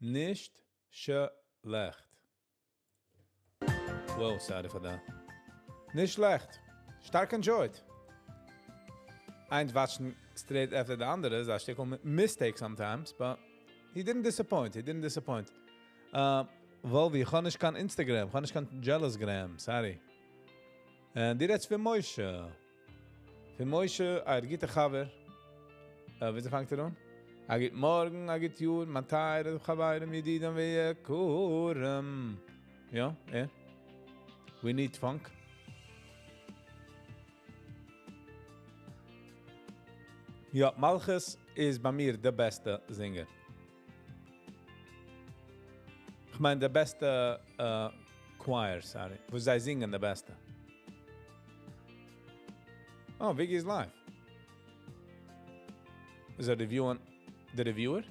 נישט שלעכט. Whoa, sorry for that. נישט שלעכט. שטארק enjoyed. איינס watchן straight after the אנדערע איז א שטיקל mistake sometimes, but he didn't disappoint. He didn't disappoint. וואלווי, איך האב נישט קיין Instagram, איך האב נישט קיין Jealousgram, sorry. און דו רעדסט פון משה. פון משה, א גוטער חבר. ווי פאנגט ער אן? א גוט מארגן, א גוט יאר, מיין טייערע חברים, ידידים ויקרים. יא, יא. We need funk. יא, מלכות איז ביי מיר דער בעסטע singer. איך מיין, דער בעסטע choir, sorry. וואו זיי זינגען דער בעסטע. Oh, Viggy is live. Is that reviewing the reviewer?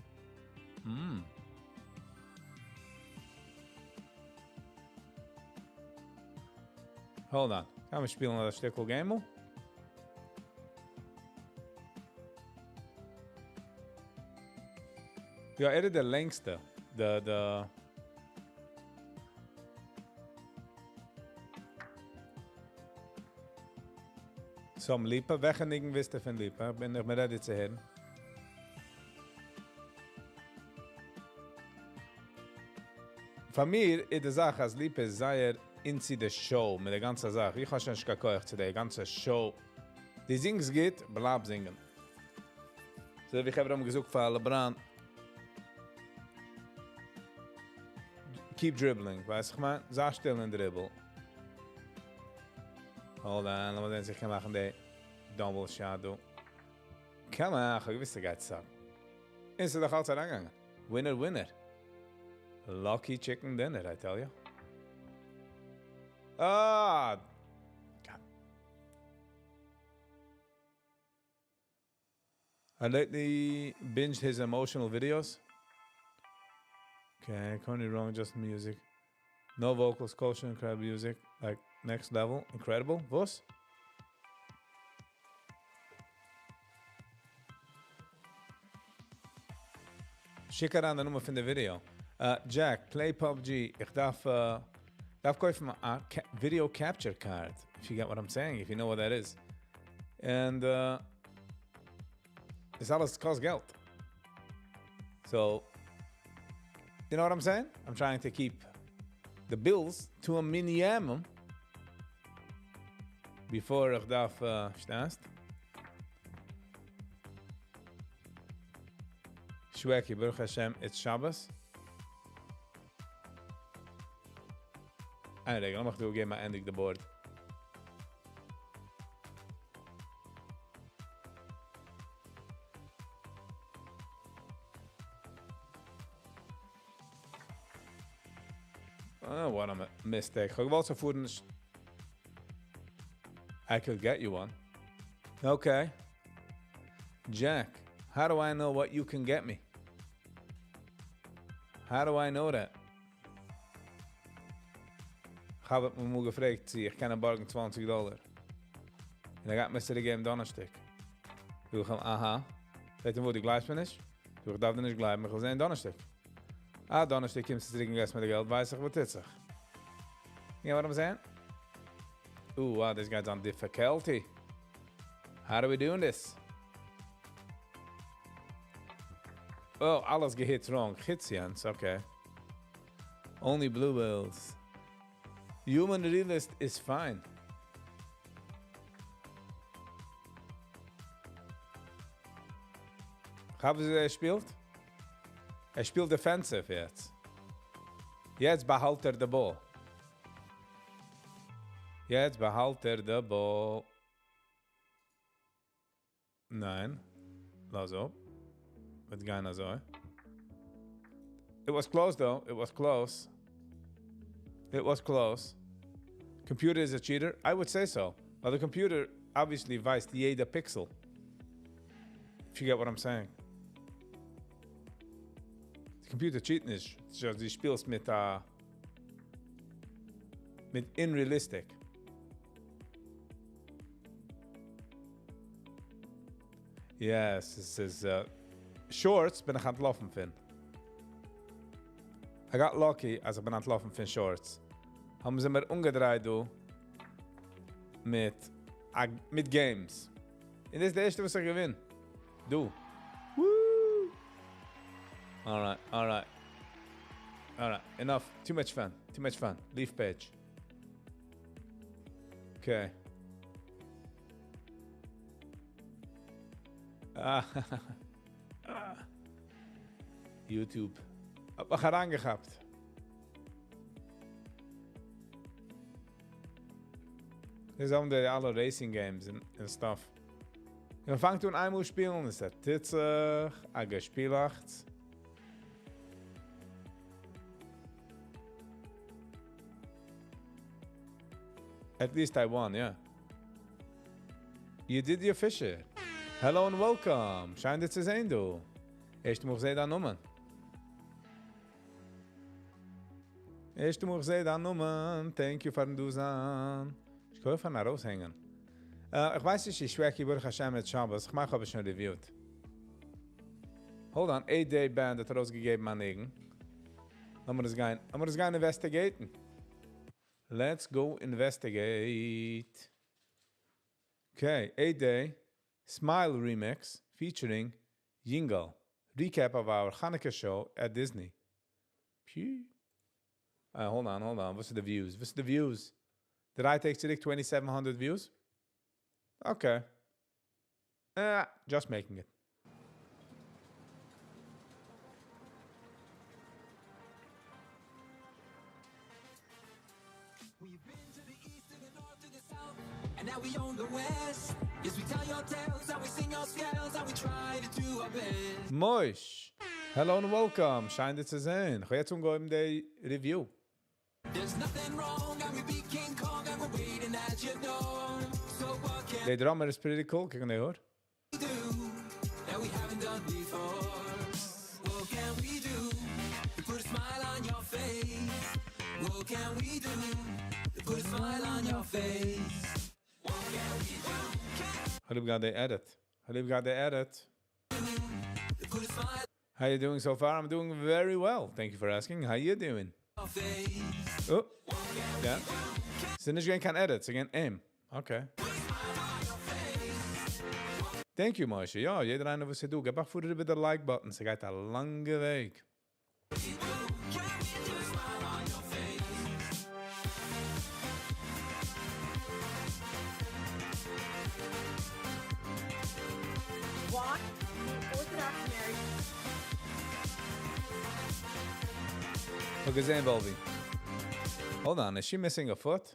Hold on. קען מען שפילן א שטיקל game? יא, ער איז דער לענגסטע. The צום ליפא, וועלכע ניגון ווילסטו פון ליפא? בין איך מיר ready צו הערן. פאר מיר איז די זאך, אז ליפא איז זייער into the show מיט דער גאנצער זאך. איך האב שוין נישט קיין כח צו דער גאנצער show. דו זינגסט גוט, בלייב זינגען. אזוי ווי איך האב געזאגט פאר LeBron, keep dribbling, ווייסט איך מיין? זיי שטיל און dribble. Hold on, לאמיר זען, איך קען מאכן די double shot דא. Come on, איך האב געוואוסט, ער גייט suck. איז ער דאך אלץ אריינגעגאנגען. Winner, winner. Lucky chicken dinner, I tell you. Ah! God. I lately binged his emotional videos. Okay, currently wrong, just music. No vocals, culture, incredible music. Like, next level, incredible. וואס? שיק אריין די נומער פון די video. Jack, play PUBG. איך דארף, דארף קויפן א video capture card. If you get what I'm saying, if you know what that is. And דאס אלעס קאסט געלט. So, you know what I'm saying? I'm trying to keep the bills to a minimum before איך דארף, שטערסט. שוועקי, ברוך השם, it's Shabbos. איין רגע, לאמיך דא געבן א ענדיג די board. Oh, what a mistake. איך האב געוואלט פארן. I could get you one. Okay. Jack, how do I know what you can get me? How do I know that? איך האב אים אמאל געפרעגט, צי איך קען אים בארגן 20 דאלאר. און ער גייט מיר צוריקגעבן דאנערשטאג. זאג איך אים, אהא. זאגט ער, וואס, דו גלייבסט מיר נישט? זאג איך, דארף דיר נישט גלייבן, איך וויל זען דאנערשטאג. אה, דאנערשטאג קומסטו צוריק און געבסט מיר די געלט, ווייס איך, וואס טוט זיך. You know what I'm saying? Ooh, wow, this guy's on difficulty. How are we doing this? Oh, אלעס געהיט wrong. חוץ יענץ, okay. Only blue bills. Human realist is fine. כאפסט ווי ער שפילט? ער שפילט defensive יעצט. יעצט באהאלט ער די ball. יעצט באהאלט ער די ball. ניין. לאז אפ. וועט גיין אזוי. It was close though. It was close. It was close. Computer is a cheater? I would say so. But the computer obviously ווייסט יעדע pixel. If you get what I'm saying. The computer cheat נישט. Just דו שפילסט מיט, מיט unrealistic. Yes, this is shorts בין איך אנטלאפן פון. I got lucky אז איך בין אנטלאפן פון shorts. האבן זיי מיר אנגעדרייט דא מיט games. און דאס איז די ערשטע וואס איך געווין. דא. Woo! Alright, alright. Alright, enough. Too much fun. Too much fun. Leave page. Okay. Ah. YouTube. האט מיך אריינגעכאפט. דאס האבן די אלע racing games און stuff. מען פאנגט אן איינמאל שפילן, עס טוט זיך, א געשפילאכץ. At least I won, yeah. Yedidia Fisher. Hello and welcome. שיין דיך צו זען, דא. ערשט מאל זע דיין נאמען. ערשט מאל זע דיין נאמען. Thank you פארן דא זיין. איך קען פון ארויסהענגען. איך ווייס נישט, איך שווער ברוך השם מיט שבת. איך מאך אבער שוין reviewed. Hold on, 8 Day Band האט ארויסגעגעבן א ניגון. לאמיר דאס גיין, לאמיר דאס גיין investigaten. Let's go investigate. Okay, 8 Day Smile Remix featuring Yingal. Recap of our Hanukkah show at Disney. Pew. Hold on, hold on. What's the views? What's the views? Did I take 2,700 views? Okay. Just making it. We've been to the east, to the north, to the south, and now we own the west. Yes, we tell your tales and we sing your scales and we try to do our best. Moish, hello and welcome. שיין דיך צו זען. איך האב יעצט אנגעהויבן די review. There's nothing wrong, and we beat King Kong and we're waiting at your door. So what can The drummer is pretty cool. קוק נאר. we do that we haven't done before? What can we do to put a smile on your face? What can we do to put a smile on your face? What can we do? האב געהאט די edit. האב געהאט די edit. To put a smile How you doing so far? I'm doing very well. Thank you for asking. How you doing? on your face. Oh, yeah. ס'איז נישט געווען קיין edit, ס'איז געווען aim. Okay. Thank you, Moshe. יא, יעדער איינער וואס איז דא, געב א פאר איבער די like button. ס'גייט א לאנגע וועג. Why Orthodox marriage האב געזען, Volvi. Hold on, is she missing a foot?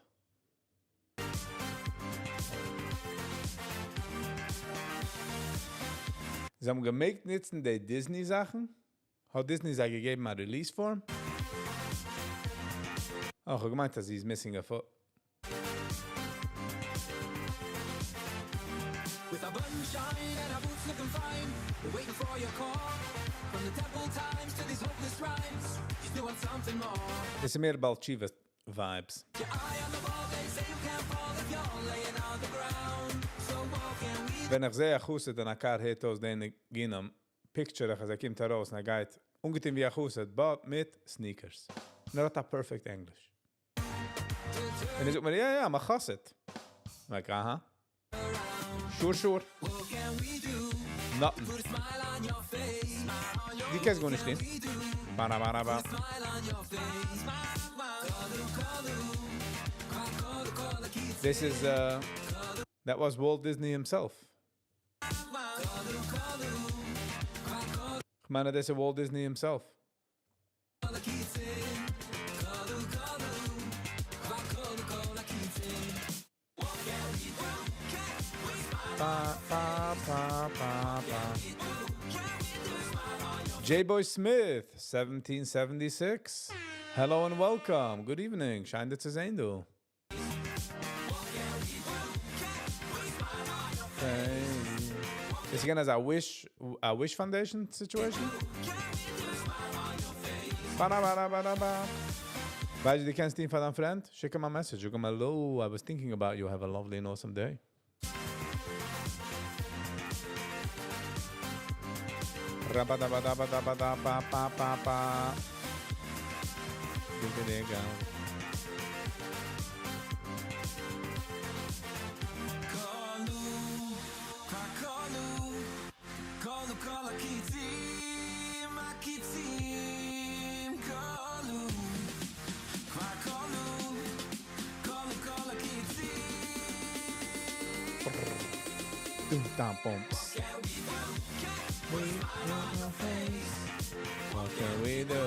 זיי האבן געמעגט ניצן די Disney זאכן? האט Disney זיי געגעבן א release form? אה, איך האב געמיינט, אז זי איז missing a foot. With our button shine and our boots looking fine, we're waiting for your call. From the temple times to these hopeless rhymes, you still want something more. דאס איז מער בעל תשובה vibes. Your eye on the ball, they say you can't fall if you're laying on the ground. So what can we ווען איך זע א חסיד אין א car הערט אויס די ניגונים, picture איך אז ער קומט ארויס און ער גייט אנגעטון ווי א חסיד, but מיט sneakers. און ער האט א perfect English. און ער זאגט מיר, יא, יא, I'm a חסיד. I'm like, aha. Sure. What can we do? Nothing. Put a smile on your face. Smile on your דו קענסט גארנישט טון. Ba, ba, ba, ba. smile on your face. Smile, כלו, כלו. כבר כלו כל הקיצין. This is, that was Walt Disney himself. כלו, כלו. כבר כלו איך מיין, דאס איז Walt Disney himself. כל הקיצין. כלו, כלו. כבר כלו כל הקיצין. What can we do? Can we smile? Ba, ba, ba, ba, ba. J-Boy Smith, 1776. Hello and welcome. Good evening. שיין דיך צו זען דא. Okay. This again is a Wish Foundation situation. Ba ba ba ba ba ba. ווייסט דו, דו קענסט אים פאר דיין friend? שיק אים א message. זאג אים, hello, I was thinking about you. Have a lovely and awesome day. Rabadabadabadabada-ba-ba-ba-ba. Digga, כלו, כבר כלו, כלו כל הקיצים, הקיצים, כלו, כבר כלו, כלו כל הקיצים. Dum, dum, bum. What can we do?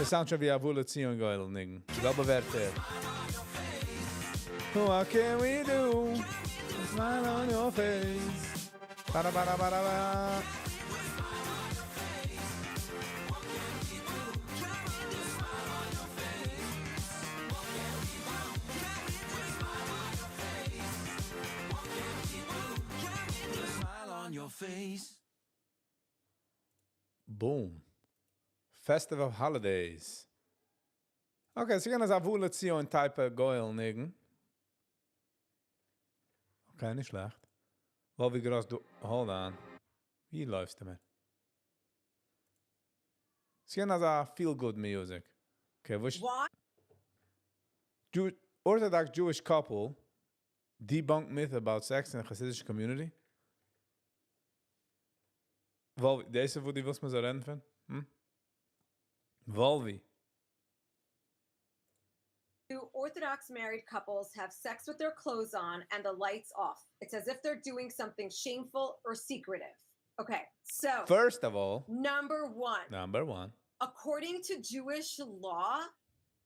ס'sound שוין ווי א ובא לציון גואל ניגון. זעלבע ווערטער. What can we do? A smile on your face. Ba ba ba ba ba. Smile on your face. Boom. Festival of Holidays. Okay, so again, אזא ובא לציון type גואל ניגון. Okay, נישט שלעכט. ווי גרויס דו... Hold on. ווי לויפסטו מיר? ס'איז אזא feel-good music. Okay, וואס... Why? Jew Orthodox Jewish couple debunk myth about sex in the Hasidic community? וואלווי, דאס איז וואו דו ווילסט מיר אזוי רעדן פון? וואלווי. Do Orthodox married couples have sex with their clothes on and the lights off? It's as if they're doing something shameful or secretive. Okay, so First of all, number one, number one. According to Jewish law,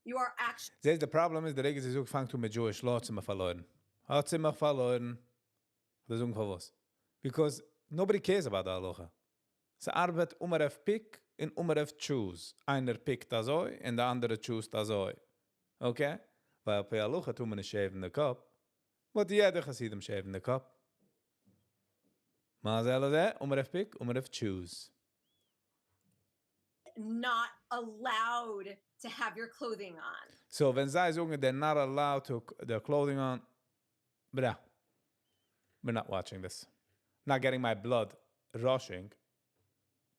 you are actually זעסט, the problem איז, די רגע זי זאגט, פאנגט אן מיט Jewish law, האט זי מיך פארלוירן. האט זי מיך פארלוירן. דאס זאגן פארוואס. Because nobody cares about the halacha. ס'ארבעט ערב pick און ערב choose. איינער pick ט אזוי און דער אנדערע choose ט אזוי. Okay? ווייל על פי הלכה טאר מען נישט shave ן די קאפ. But יעדער חסידים shave ן די קאפ. מה זה לזה? ערב pick, ערב choose. Not allowed to have your clothing on. So, ווען זיי זאגן, they're not allowed to their clothing on, bruh, we're not watching this. Not getting my blood rushing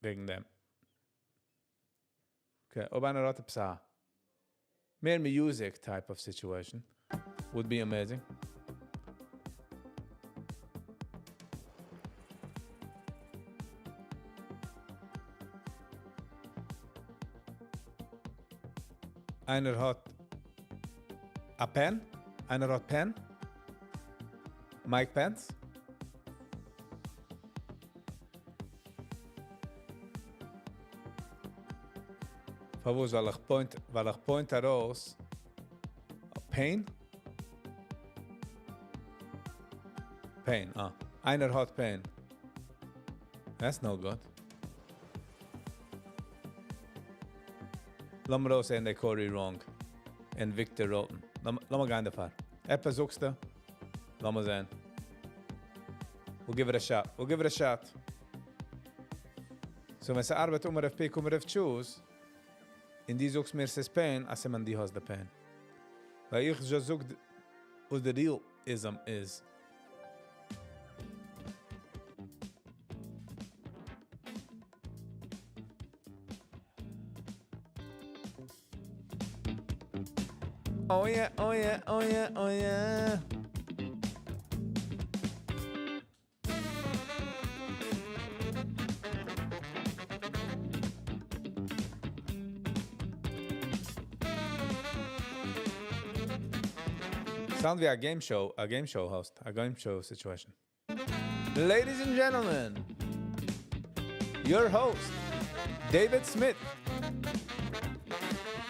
וועגן דעם. Okay, אויב איינער האט עפעס א מער music type of situation would be amazing. איינער האט א pen? איינער האט pen? Mike Pence? פארוואס? ווייל איך point, ווייל איך point ארויס pain? Pain, אה. איינער האט pain. That's no good. לאמיר אויסזען די Corey Wrong און Victor Roten. לאמיר גיין דערפאר. עפעס זאגסטו? לאמיר זען. We'll give it a shot. We'll give it a shot. So ווען ס'ארבעט אמר אויף pick, אמר אויף choose, און דו זאגסט מיר ס'איז pain, אז מען דו האסט די pain. ווייל איך just זאג וואס די realism איז. Oh yeah, oh yeah, oh yeah, oh yeah. Sound ווי א game show, a game show host, a game show situation. Ladies and gentlemen, your host, David Smith,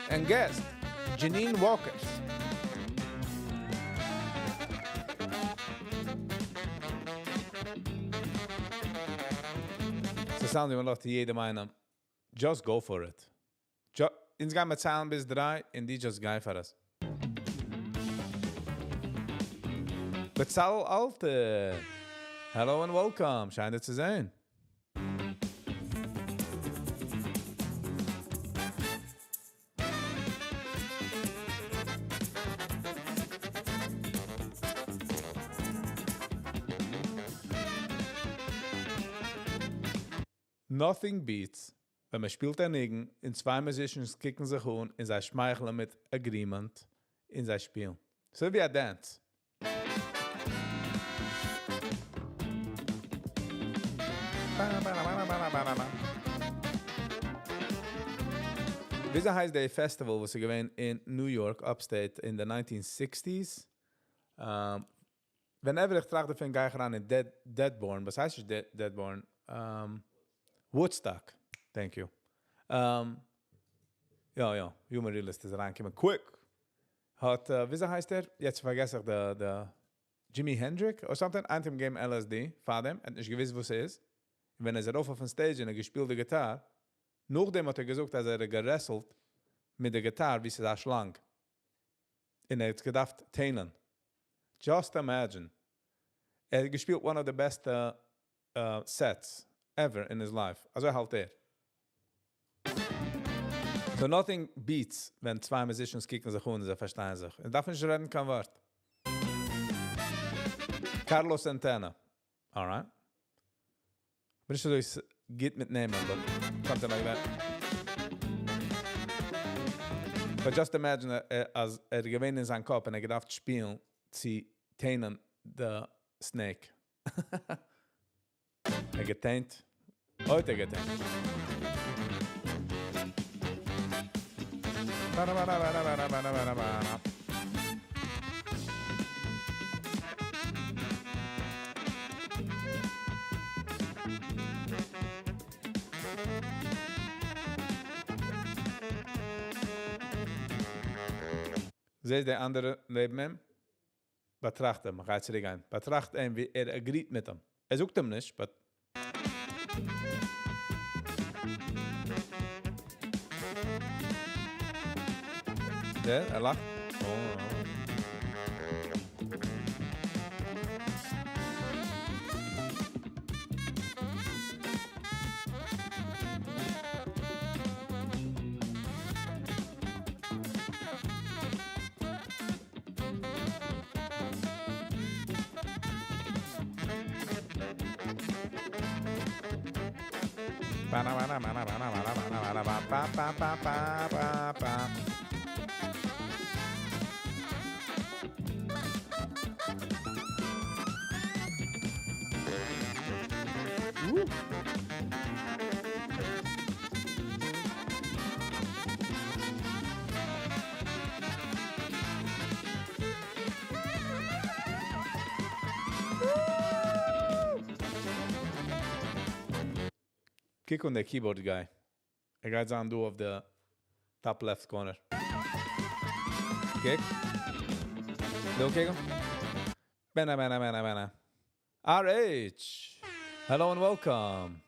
and guest, Janine Walkers. ס'sound ווי מען לאזט יעדעם איינעם. Just go for it. אונז גייען מיר ציילן ביז דריי, און דו just גיי פאר עס. Bezal Alte. Hello and welcome. שיין דיר צו זען. Nothing beats, ווען מען שפילט א ניגון און צוויי musicians קוקן זיך אן און זיי שמייכלען מיט agreement און זיי שפילן. אזוי ווי א dance. וויאזוי הייסט די festival וואס איז געווען אין New York, upstate, אין די 1960s? Whenever איך טראכט דערפון גיי איך אריין אין Deadborn, וואס הייסט נישט Deadborn? Woodstock. Thank you. יא, יא, Human Realist איז אריינגעקומען. Quick! האט, וויאזוי הייסט ער? יעצט פארגעס איך די Jimi Hendrix or something, איינער האט אים געגעבן LSD פאר דעם, ער האט נישט געוואוסט וואס ס'איז. און ווען ער איז ארויף אויפן stage און ער האט געשפילט די גיטאר, נאכדעם האט ער געזאגט אז ער האט גע wrestled מיט די גיטאר ווי ס'איז א שלאנג. און ער האט געדארפט טענה'ן. Just imagine. ער האט געשפילט one of the best sets ever in his life. אזוי האלט ער. So nothing beats ווען צוויי musicians קוקן זיך אן און זיי פארשטייען זיך. און דארף נישט רעדן קיין ווארט. Carlos Santana. Alright. בין נישט אזוי גוט מיט נעמען, but something like that. But just imagine אז ער איז געווען אין זיין קאפ און ער האט געדארפט שפילן צו טענה'ן the snake. ער געטענה'ט. אוי, האט ער געטענה'ט. זעסט דער אנדערע נעבן אים? באטראכט אים, גייט צוריק גיין. באטראכט אים, ווי ער agreed מיט אים. ער זאגט אים נישט, but דער, ער לאכט. Oh. Ba, ba, ba, ba, ba, ba. קוק אן דער keyboard guy. ער גייט זיין דא אויף די Top left corner. קוק. דא קוק. Bena, bena, bena, bena. RH. Hello and welcome.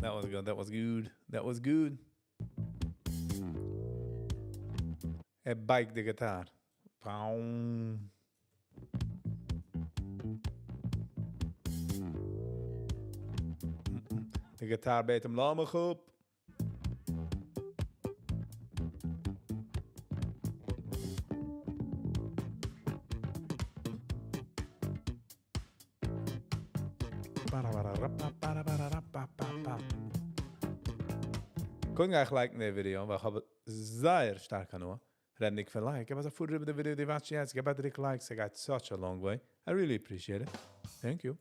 That was good. That was good. That was good. ער בייגט די guitar. Pow. די guitar בעט אים, לאז מיך אפ. קודם גיי איך like ן די video, ווייל איך האב זייער שטארק הנאה. רעדנדיג פון like, אבער פאר די video דו watch יעצט, גיב א דריק like, ס'גייט such a long way. I really appreciate it. Thank you.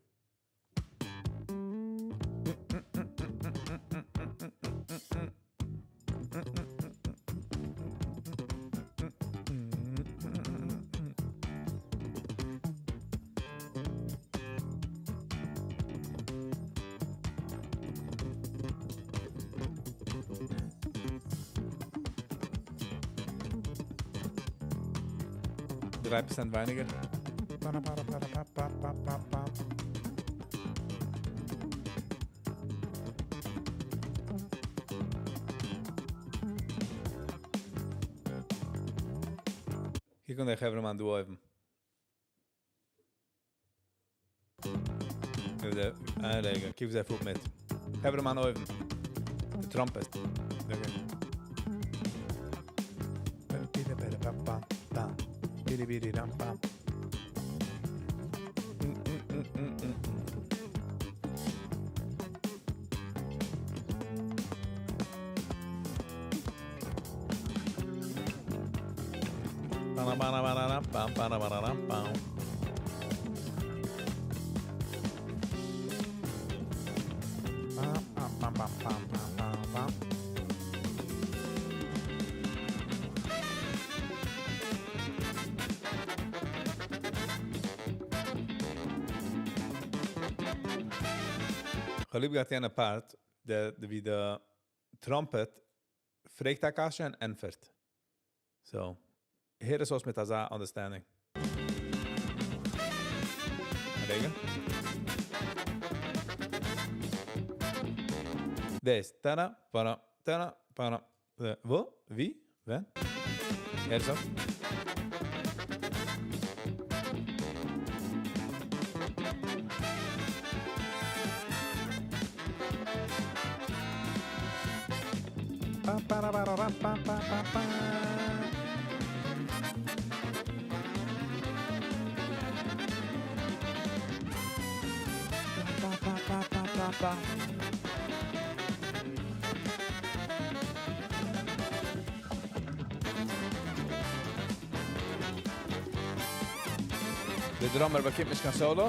3% ווייניגער. Para, para, para, pa, pa, pa, pa, pa. קוק אן דער חברה-מאן דא אויבן. אה, רגע, קוק ווי ער פארט מיט. חברה-מאן אויבן. די trumpet. Okay. Bidi-bidi-dam-bam. Ba-da-ba-da-ba-da-bam, ba-da-ba-da-dam-bam. Bam, bam, bam, bam, bam, bam, bam. איך האב ליב געהאט יענע part, דער, דער ווי די trumpet פרעגט א קשיא און ענטפערט. So, הער עס אויס מיט אזא understanding. רגע. דאס, טאנא, פאנא, טאנא, פאנא. וואו? ווי? ווען? הער עס אויס. Pa, pa, ra, ra, ra, pa, pa, pa, pa. Pa, pa, pa, pa, pa, pa. דער drummer באקומט נישט קיין solo.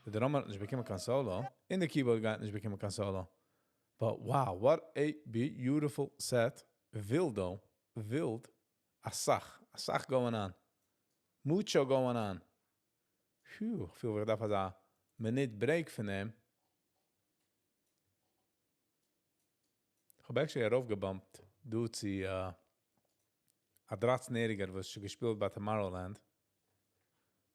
דער drummer האט נישט באקומען קיין solo. און די keyboard גייט נישט באקומען קיין solo. But wow, what a beautiful set. ווילד, ווילד. א סאך, א סאך going on. Mucho going on. Phew, איך פיל, איך דארף א minute break פון דעם. איך האב actually ארויפגע bump ט, דא צו א דרייצן-יעריגער, וואס שוין געשפילט ביי Tomorrowland.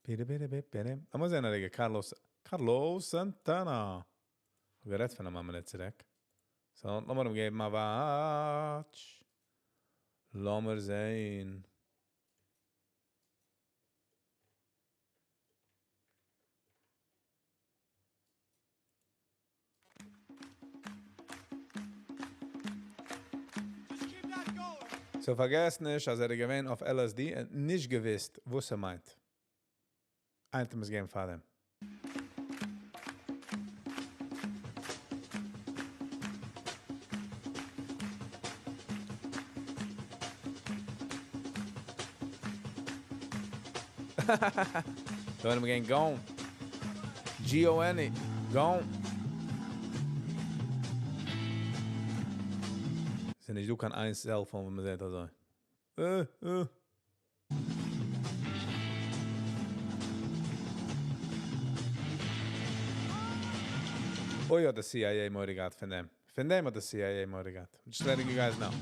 ביטע, ביטע, ביטע, ביטע. לאמיר זען, רגע, Carlos, Carlos Santana. איך האב גערעדט פון אים א מינוט צוריק. So, לאמיר אים געבן א watch. לאמיר זען. So, פארגעס נישט, אז ער איז געווען אויף LSD און נישט געוואוסט, וואס ער מיינט. איינער מוז געבן פאר דעם. So, we're getting gone. G-O-N-E. Gone. ס'איז נישט דא קיין איין cellphone וואו מען זעט אזוי. אה, אה. אוי האט די CIA מורא געהאט פון דעם. פון דעם האט די CIA מורא געהאט. I'm just letting you guys know.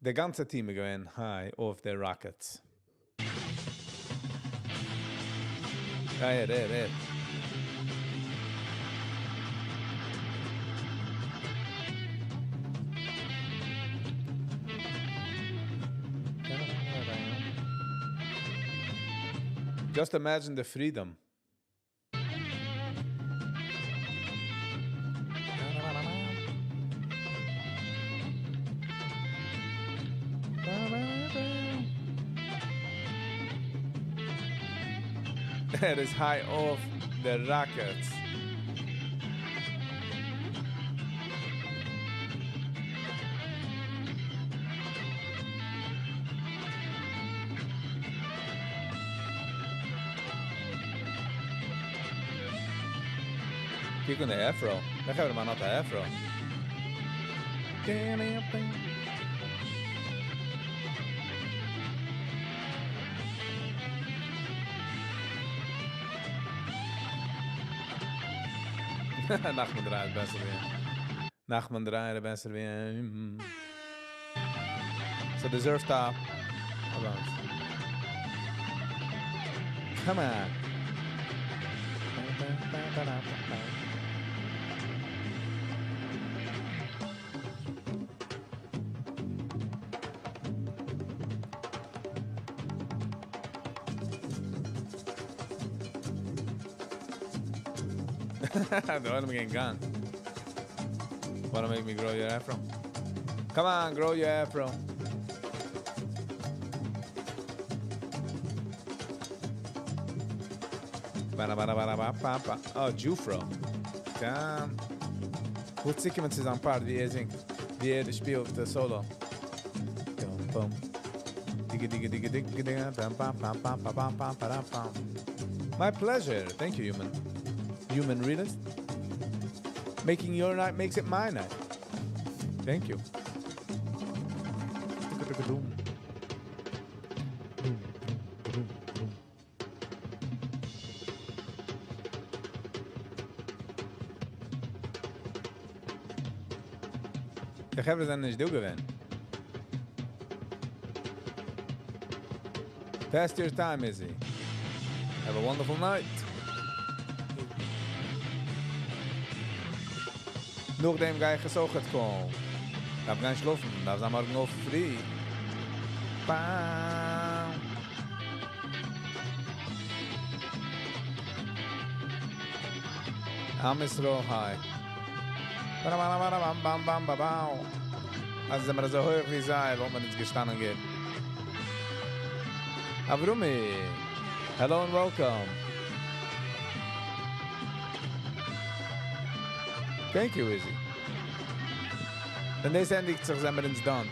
די גאנצע team איז געווען high off the rockets. ער, ער, ער. Just imagine the freedom. That is high off the rockets. קוק אן די afro. איך האב נאך די afro. Nachman דרײַ בעסער ווי אים. Nachman דרײַ בעסער ווי אים. So deserve top. Hold on. Come on. The one getting gone. Wanna make me grow your afro? Come on, grow your afro. Ba ba ba ba ba ba. Oh, Jufro. Damn. וואו צוקומען צו זיין part, ווי ער זינגט, ווי ער שפילט the solo. Dum, bum. Digga, digga, digga, digga, digga, bam, bam, bam, bam, bam, bam, bam, bam, bam. My pleasure. Thank you, human. Human realist. Making your night makes it my night. Thank you. Boom. Boom, boom, boom. די חברה זענען נישט דא געווען. Past your time, Izzy. Have a wonderful night. נאכדעם גיי איך עס אויך קומען. דארף גיין שלאפן, דארף זיין מארגן אויף פרי. Bam. עם ישראל חי. Bam, bam, bam, bam, bam. אז זענען מיר אזוי הויך ווי זיי, וואלט מען אונז געשטאנען גוט. Avrumi, hello and welcome. Thank you, Izzy. ווען דאס ענדיגט זיך, זענען מיר אונז done.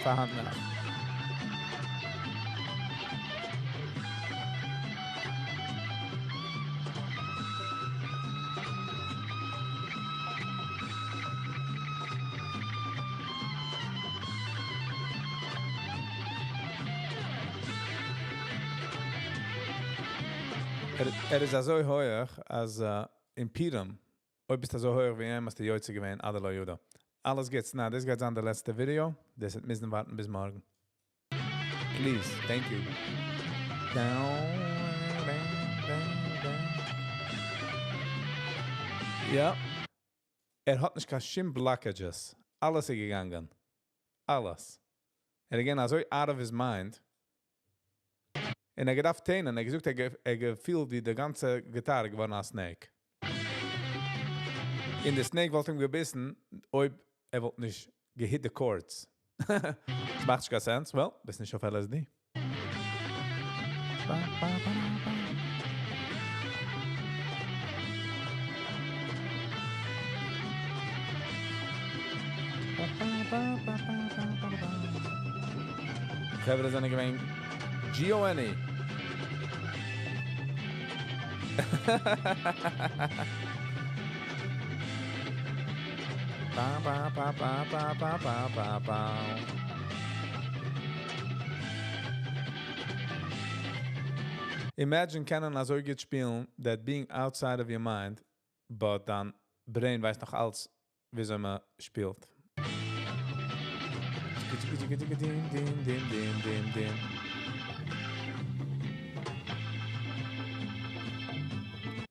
פאר היינט נאכט. ער איז אזוי הויך, אז אין פורים, אויב ביסטו אזוי הויך ווי אים, האסטו יוצא געווען, עד דלא ידע. אלעס גוטס. נא, דאס גייט זיין די לעצטע video. דאס וועט מוזן ווארטן ביז מארגן. Please, thank you. Down, down, down, down. יא. ער האט נישט קיין שום blockages. אלעס איז געגאנגען. אלעס. ער איז געווען אזוי out of his mind. און ער געדארפט טענה'ן, ער געזאגט, ער געפילט ווי די גאנצע גיטאר געווארן א snake. און די snake וואלט אים געביסן, אויב ער וואלט נישט גע hit די chords. דאס מאכט נישט קיין sense. Well, ביסט נישט אויף LSD. Ba, ba, ba, ba. Ba, ba, ba, ba, ba, ba, ba, ba. חברה זענען געווען G-O-N-E. Ba, ba, ba, ba, ba, ba, ba, ba, ba. Imagine קענען אזוי גוט שפילן that being outside of your mind, but דיין brain ווייסט נאך אלץ, וויאזוי מען שפילט. Dim, dim, dim, dim, dim, dim.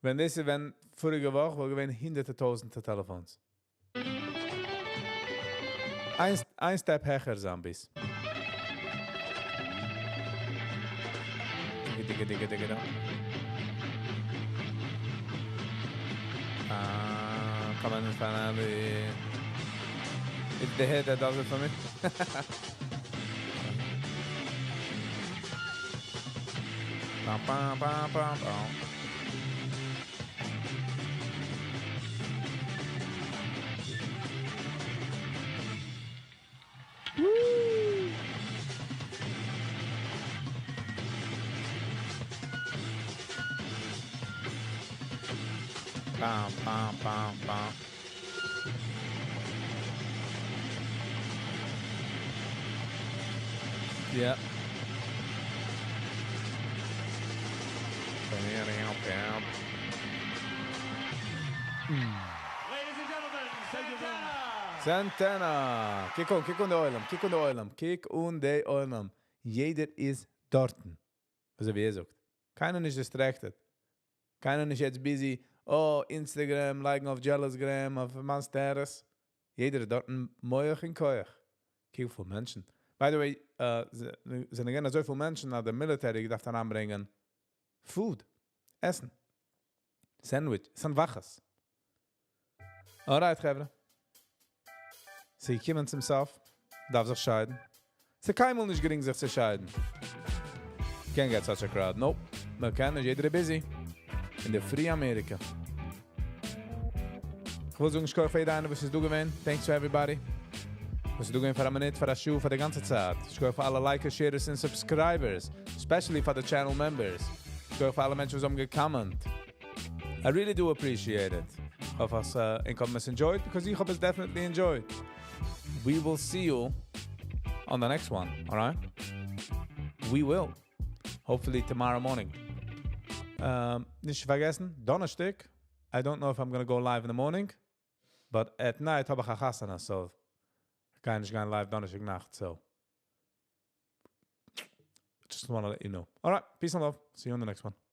ווען דאס איז ווען פאריגע וואך, וואלט געווען הונדערטער טויזנטער טעלעפאנס. איין step העכער zombies. Digga, digga, digga, digga. Ah, come on, finally. It's the head that does it for me. Bam, bam, bam, bam, bam. Woo! Bam, bam, bam, bam. Yeah. Ladies and gentlemen, Santana! Santana! קוק אן, קוק אן די עולם, קוק אן די עולם, קוק אן די עולם. יעדער איז דארטן. אזוי ווי ער זאגט. קיינער נישט distracted. קיינער נישט יעצט busy. Oh, Instagram, לייגן אויף Jealousgram, אויף מיין status. יעדער איז דארטן מוח און כח. קוק וויפיל מענטשן. By the way, זענען געווען אזויפיל מענטשן, אז די military געדארפט אריינברענגען food, עסן, sandwich, סאנדוויטשעס. Alright, חברה. זיי קומען צום סוף, דארף זיך שיידן. ס'איז קיינמאל נישט גרינג זיך צו שיידן. Can't get such a crowd. Nope. מען קען נישט, יעדער איז busy. אין די free אמעריקע. איך וויל זאגן, שכוח פאר יעדער איינער, וואס איז דא געווען. Thanks to everybody. וואס איז דא געווען פאר א מינוט, פאר א שעה, פאר די גאנצע צייט. שכוח פאר אלע likers, sharers און subscribers. Especially for the channel members. שכוח פאר אלע מענטשן, וואס האבן גע comment. I really do appreciate it. איך האף, אז איר האט עס enjoyed, because איך האב עס definitely enjoyed. We will see you on the next one, all right? We will. Hopefully tomorrow morning. נישט פארגעסן, דאנערשטאג. I don't know if I'm gonna go live in the morning, but at night האב איך א חתונה, so איך גיי נישט גיין live דאנערשטאג נאכט, so just wanna let you know. All right, peace and love. See you on the next one.